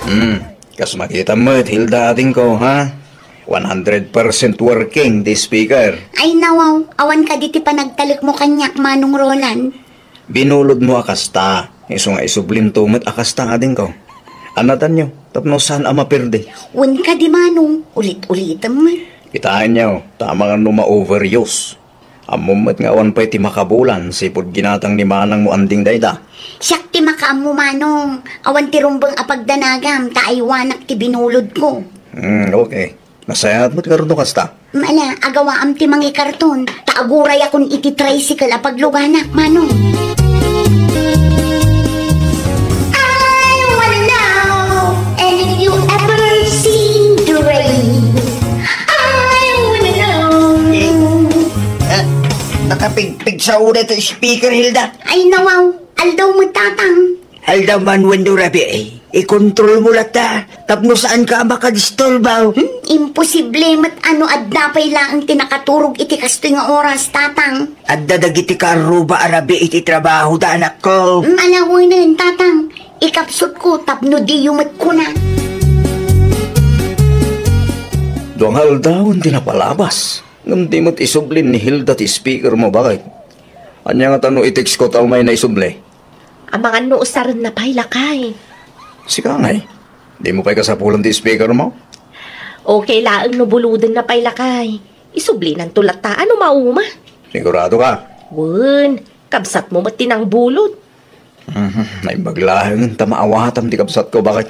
Hmm. Kas makitam met, Hilda, adingko, ha? One hundred percent working ti speaker. Ay, nawaw, awan kadi ti panagtalekmo kaniak, Manong Roland? Binulodmo a kasta, isu nga isublinto met a kasta, adingko. Annatanyo, tapno saan a maperde. Wen kadi, Manong, ulit-ulitem met. Kitaenyo, ta amangan no ma-overuse. Ammom met nga awan pay ti makabulan sipud ginatang ni manangmo Anding dayta. Siak ti makaammo, Manong. Awan ti rumbeng a pagdanagam ta aywanak ti binulodko. Hmm, okay. Nasayaat met ngarud no kasta. Mala, agawaam ti mangikarton ta agurayakon iti tricycle a pagluganak, Manong. I wanna know, and if you ever seen the rain, I wanna know. Eh, eh, nakapigpigsa uda ti speaker, Hilda. Ay, nawaw. Aldaw met, Tatang. Aldaw man wenno rabii, ikontrolmo latta, tapno saanka a makadisturbo. Hmm, imposible met a no adda pay laeng ti nakaturog iti kastoy nga oras, Tatang. Adda dagiti kaarruba a rabii iti trabahoda, anakko. Hmm, alawenen, Tatang. Ikapsutko tapno diyo met kuna. Dua nga aldawen ti napalabas, ngem di met isublin ni Hilda ti speaker mo, bakit? Ania ngata no i-text ko ta umay na isubli? Amangan no usarenna pay, lakay. Sika ngay, di mo pay kasapulan ti speaker mo? Okay laeng no bulodenna pay, lakay. Isublinanto latta no mauma. Sigurado ka? Wen, kabsatmo met ti nangbulod. Mhm, naimbag laeng ta maawatam ti kabsatko, bakit?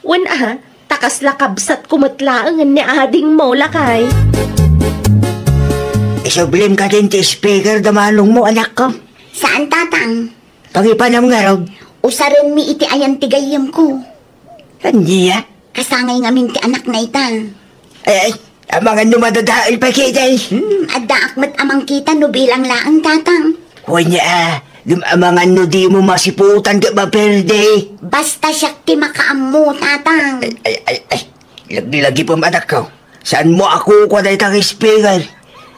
Wen a, ta kasla kabsatko met laengen ni adingmo, lakay. Isublim kadin ti speaker da manongmo, anakko? Saan, tatang. Pangipanam ngarud. Usarenmi iti ayan ti gayyemko. Ania? Kasangay ngamin ti anakna ita. Ay, ay, amangan no madadael pay ketdi. Hmm, addaak met a mangkita no bilang laeng, tatang. Wen a, ngem amangan no dimo masiputan ket maperdi. Basta siak ti makaammo, tatang. Ay, ay, ay, ay. Lagip-lagipem, anakko. Saanmo a kukua dayta nga speaker?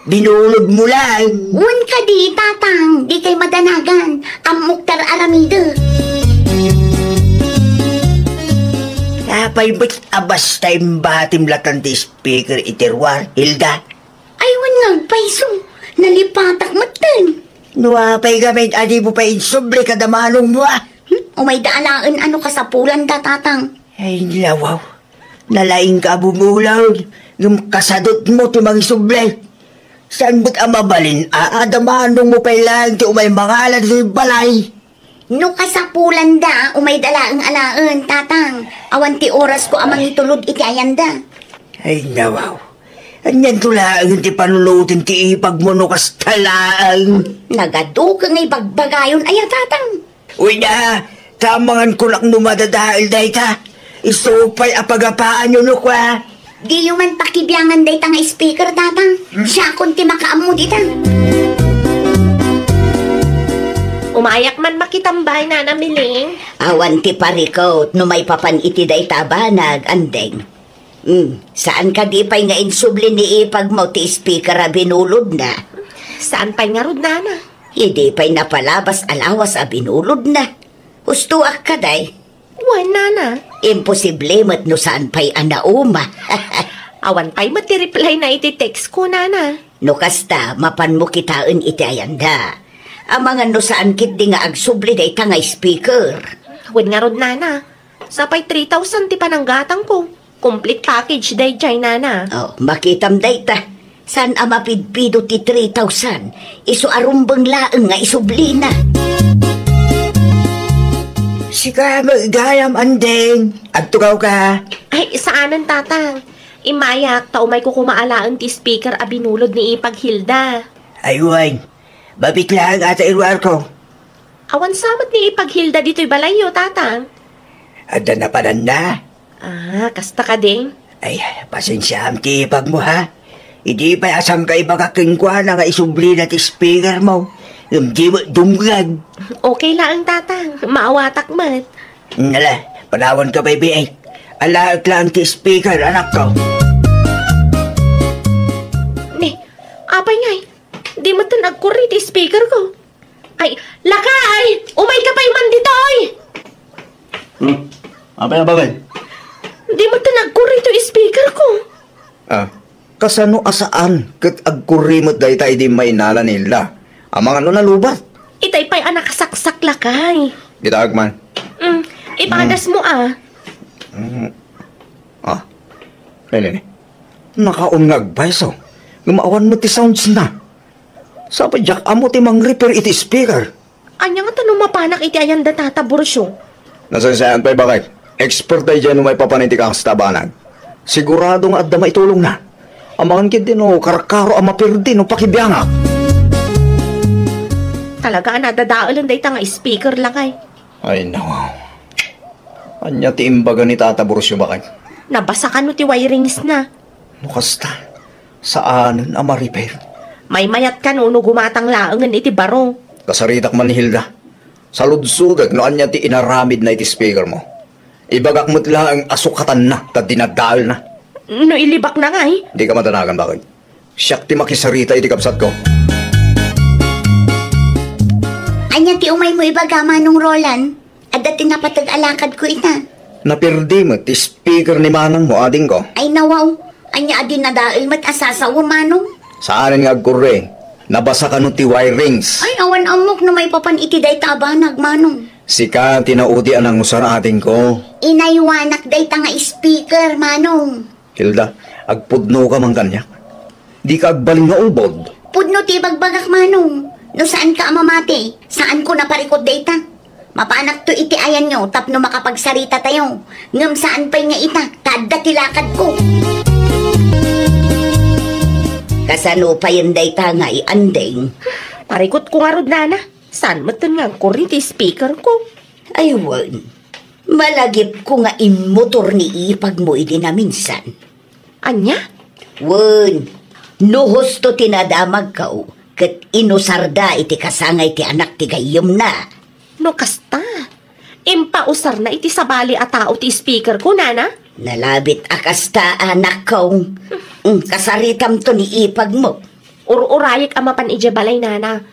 Binulodmo laeng. Wen kadi, tatang, dikay madanagan. Ammok ti ar-aramidek. Apay met a basta imbatim latan ti speaker iti ruar, Hilda? Ay, wen nga agpayso. Nalipatak metten. No apay ngamin a dimo pay insubli kada manongmo, a? Hmm? Umayda alaen a no kasapulanda, tatang. Ay, lawaw. Nalaingka a bumulod, ngem kasadutmo ti mangisubli. Saan met a mabalin a adda manongmo pay laeng ti umay mangala ditoy balay? No kasapulanda, umayda laeng alaen, tatang. Awan ti orasko a mangitulod iti ayanda. Ay, nawaw. Anianto laeng ti panunoten ti ipagmo no kasta laeng? Nagadu ket nga ibagbagayon aya, tatang. Uy na, ta amangan kunak no madadael dayta. Isu pay a pagapaanyo no kua. Diyo man pakibiangan dayta nga speaker, tatang. Hmm? Siakon ti makaammo dita. Umayak man makitambay, Nana Miling. Awan ti parikot no maipapan iti dayta a banag, Andeng. Hmm, saan kadi pay nga insubli ni ipagmo ti speaker a binulodna? Saan pay ngarud, Nana? Idi pay napalabas a lawas a binulodna. Hustoak kadi. Wen, Nana. Imposible met no saan pay a nauma. Awan pay met ti reply na iti text ko, Nana. No kasta, mapanmo kitaen iti ayanda. Amangan no saan ketdi nga agsubli dayta nga speaker. Wen ngarud, Nana. Sapay three thousand ti pananggatangko. Complete package daydiay, Nana. Oh, makitam dayta. Saan a mapidpido ti three thousand? Isu a rumbeng laeng nga isublina. Sika met gayam, Andeng. Agtugaw ka. Ay, saanen, Tatang. Immayak, ta umayko koma alaen ti speaker a binulod ni Ipag Hilda. Ay, wen. Mabit laeng a ta iruarko. Awan sa met ni Ipag Hilda ditoy balayyo, Tatang. Adda napananna? Ah, kasta kadi? Ay, pasensiaam ti ipagmo, ha? Idi pay a sangka ibagak kenkuana nga isublina ti speaker mo. Ngem di met dumngeg. Okay laeng, Tatang. Maawatak met. Nala, panawanka pay, biit. Alaek laeng ti speaker, anakko. Ni, apay ngay? Di metten agkurri ti speaker ko. Ay, lakay! Umayka pay man ditoy! Hmm? Apay a bagay? Di metten agkurri ti speaker ko. Ah, kasano a saan ket agkurri met dayta idi mainnala ni Hilda? Amangan no nalubat. Itay pay a nakasaksak, lakay. Ditaek man. Mm, ipadas mo, ah. Mm. Ah, nini, ni. Nakaon nga agpayso. Ngem awan met ti sounds na. Sapay diak ammo ti mangrepair iti speaker. Ania ngata no mapanak iti ayanda, Tata Burcio? Nasaysayaan pay, bakit? Expert daydiay no maipapan iti kasta a banag. Sigurado nga adda maitulongna. Amangan ketdi no karkaro a mapirdi no pakibiangak. Talaga a nadadaelen dayta nga speaker, lakay. Ay, nawaw. Ania ti imbaga ni Tata Burcio, bakit? Nabasa kano ti wirings na? No kasta, saanen a ma-repair. Maymayat kano no gumatang laengen iti baro. Kasaritak man ni Hilda. Saludsodek no ania ti inaramidna iti speaker mo. Ibagak met laeng a sukatanna ta dinadaelna. No ilibakna ngay? Dika madanagan, bakit? Siak ti makisarita iti kabsatko. Ania ti umaymo ibaga, Manong Roland? Adda ti napateg a lakadko ita. Napirdi met ti speaker ni manangmo, adingko. Ay, nawaw. Ania a dinadael met a sasawen, Manong? Saanen nga agkurre. Nabasa kano ti wirings. Ay, awan ammok no maipapan iti dayta a banag, Manong. Sika ti naudi a nangusar, adingko. Inaywanak dayta nga speaker, Manong. Hilda, agpudno ka man kaniak. Di ka agbalin nga ulbod. Pudno ti ibagbagak, Manong. No saan ka a mamati, saan ko naparikot dayta. Mapanakto iti ayanyo tapno makapagsarita tayo. Ngem saan pay nga ita, ta adda ti lakadko. Kasano payen dayta nga ianding? Parikot ko ngarud, nana. Saan metten nga agkurre ti speaker ko? Ay, wen. Malagipko nga immotor ni ipagmo idi naminsan. Ania? Wen, no husto ti nadamagko, ket inusarda iti kasangay ti anak ti gayyemna. No kasta, impausarna iti sabali a tao ti speaker ko, nana? Nalabit a kasta, anakko. Mm, kasaritamto ni ipagmo. Ur-urayek a mapan idiay balay, nana.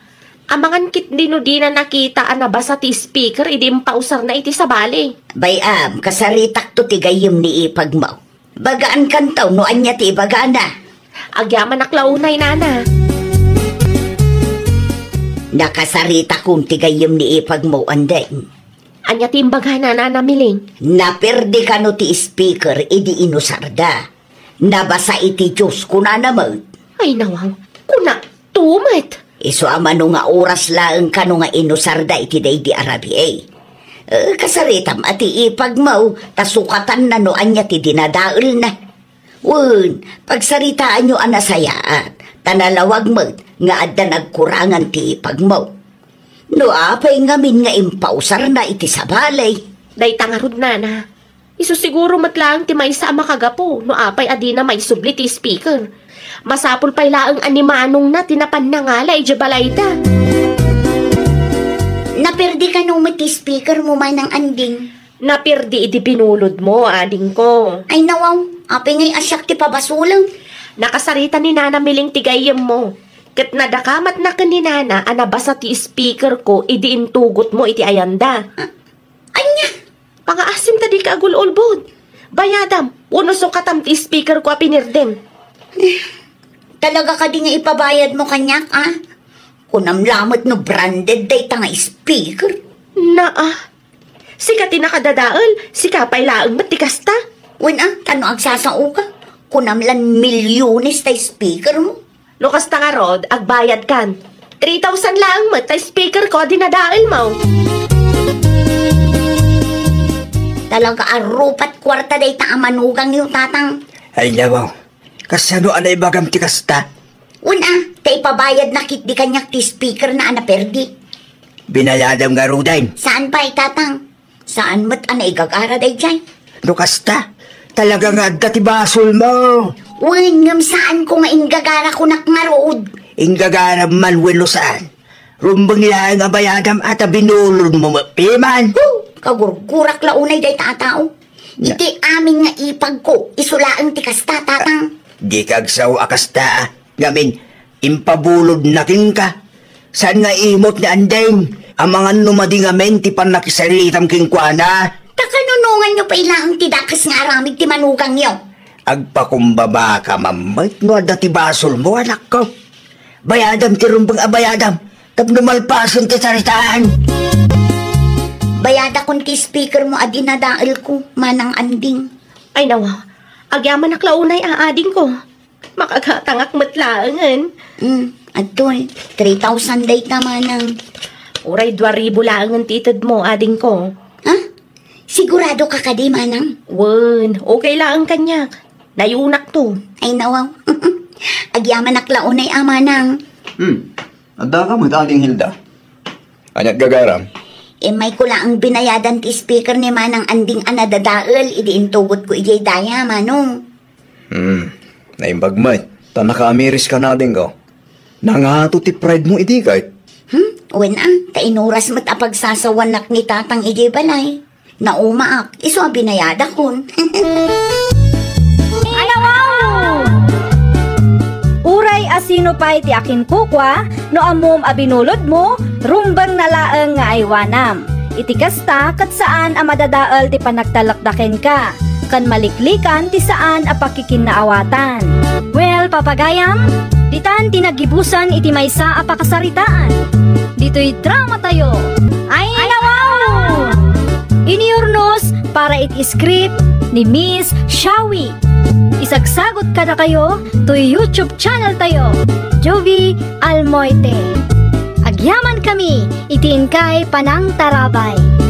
Amangan ketdi no dina nakita a nabasa ti speaker idi impausarna iti sabali. Bay-am, kasaritakto ti gayyem ni ipagmo. Bagaankanto no ania ti ibagana. Agyamanak la unay, nana. Nakasaritakon ti gayyem ni ipagmo, andeng. Ania ti imbagana, nana Miling? Naperdi kano ti speaker idi inusarda. Nabasa iti Dios, kunana met. Ay, nawaw. Kunak to met. Isu a mano nga oras laeng kano nga inusarda iti daydi a rabii. Eh, kasaritam a ti ipagmo, ta sukatanna no ania ti dinadaelna. Wen, pagsaritaanyo a nasayaat, ta nalawag met nga adda nagkurangan ti ipagmo. No apay ngamin nga impausarna iti sabali? Dayta ngarud, nana. Isu siguro met laeng ti maysa a makagapu no apay a dina maisubli ti speaker. Masapul pay laeng a ni manongna ti napan nangala idiay balayda. Naperdi kano met ti speaker mo, manang Anding? Naperdi idi binulod mo, adingko. Ay, nawaw, apay ngay a siak ti pabasolem? Nakasarita ni Nana Miling ti gayyem mo. Ket nadakamatna ken ni Nana a nabasa ti speaker ko idi intugot mo iti ayanda. Ah, ania? Pangaasim ta dika agul-ulbod. Bayadam, wenno sukatam ti speaker ko a pinirdem. Talaga kadi nga ipabayad mo kaniak, a? Kunam lamet no branded dayta nga speaker. Naa. Sika ti nakadadael, sika pay laeng met ti kasta. Wen a, ta no agsasao ka, kunam lan milyones ta speaker mo. No kasta ngarud, agbayad kan. Three thousand laeng met ta speaker ko a dinadael mo. Talaga a rupat kuarta dayta a manugangyo, Tatang. Ay, nawaw. Kasano a naibagam ti kasta? Wen a, ta ipabayadna ketdi kaniak ti speaker na a naperdi. Binayadam ngaruden? Saan pay, Tatang? Saan met a naigagara daydiay? No kasta, talaga nga adda ti basol mo. Wen, ngem saan ko nga inggagara kunak ngarud. Inggagara man wenno saan. Rumbeng laeng a bayadam a ta binulod mo met piman. Huh! Kagurgurak la unay dayta a tao. Na- Iti amin nga ipag ko, isu laeng ti kasta, Tatang. Di ka agsao a kasta, a. Ngamin, impabulodna kenka. Saan nga imot ni Andeng? Amangan no madi ngamin ti pannakisaritam kenkuana. Ta kanunonganyo pay laeng ti dakes nga aramid ti manugangyo. Agpakumbaba ka man met no adda ti basol mo, anakko. Bayadam ti rumbeng a bayadam tapno malpasen ti saritaan. Bayadakon ti speaker mo a dinadael ko, Manang Anding. Ay, nawa, agyamanak la unay a adingko. Makagatangak met laengen. Hmm, adtoy, three thousand dayta, manang. Uray dua ribu laengen ti ited mo, adingko. Ha? Sigurado ka kadi, manang? Wen, okay laeng kaniak. Nayunak to. Ay, nawaw. Agyamanak la unay a, manang. Hmm, adda ka met, Ading Hilda? Aniat gagaram? Immay ko laeng binayadan ti speaker ni Manang Anding a nadadael idi intugot ko idiay daya, manong. Hmm, naimbag met. Ta nakaamiris ka na, adingko. Nangato ti pride mo idi ket? Hmm? Wen a, ta inuras met a pagsasawanak ni Tatang idiay balay. Naumaak, isu a binayadakon. Ay, wow! Uray a sino pay ti akinkukua, no ammom a binulod mo, rumbeng na laeng nga aywanam. Iti kasta, ket saan a madadael ti panagtalekda kenka. tan maliklikan ti saan a pakikinnaawatan. Well, papagayam, ditan ti naggibusan iti maysa a pakasaritaan. Ditoy drama tayo. Ay, nawaw! Inurnos para iti script ni Miss Shawi. Isagsagot kadakayo toy YouTube channel tayo, Juvie Almoite. Agyaman kami iti inkay panangtarabay.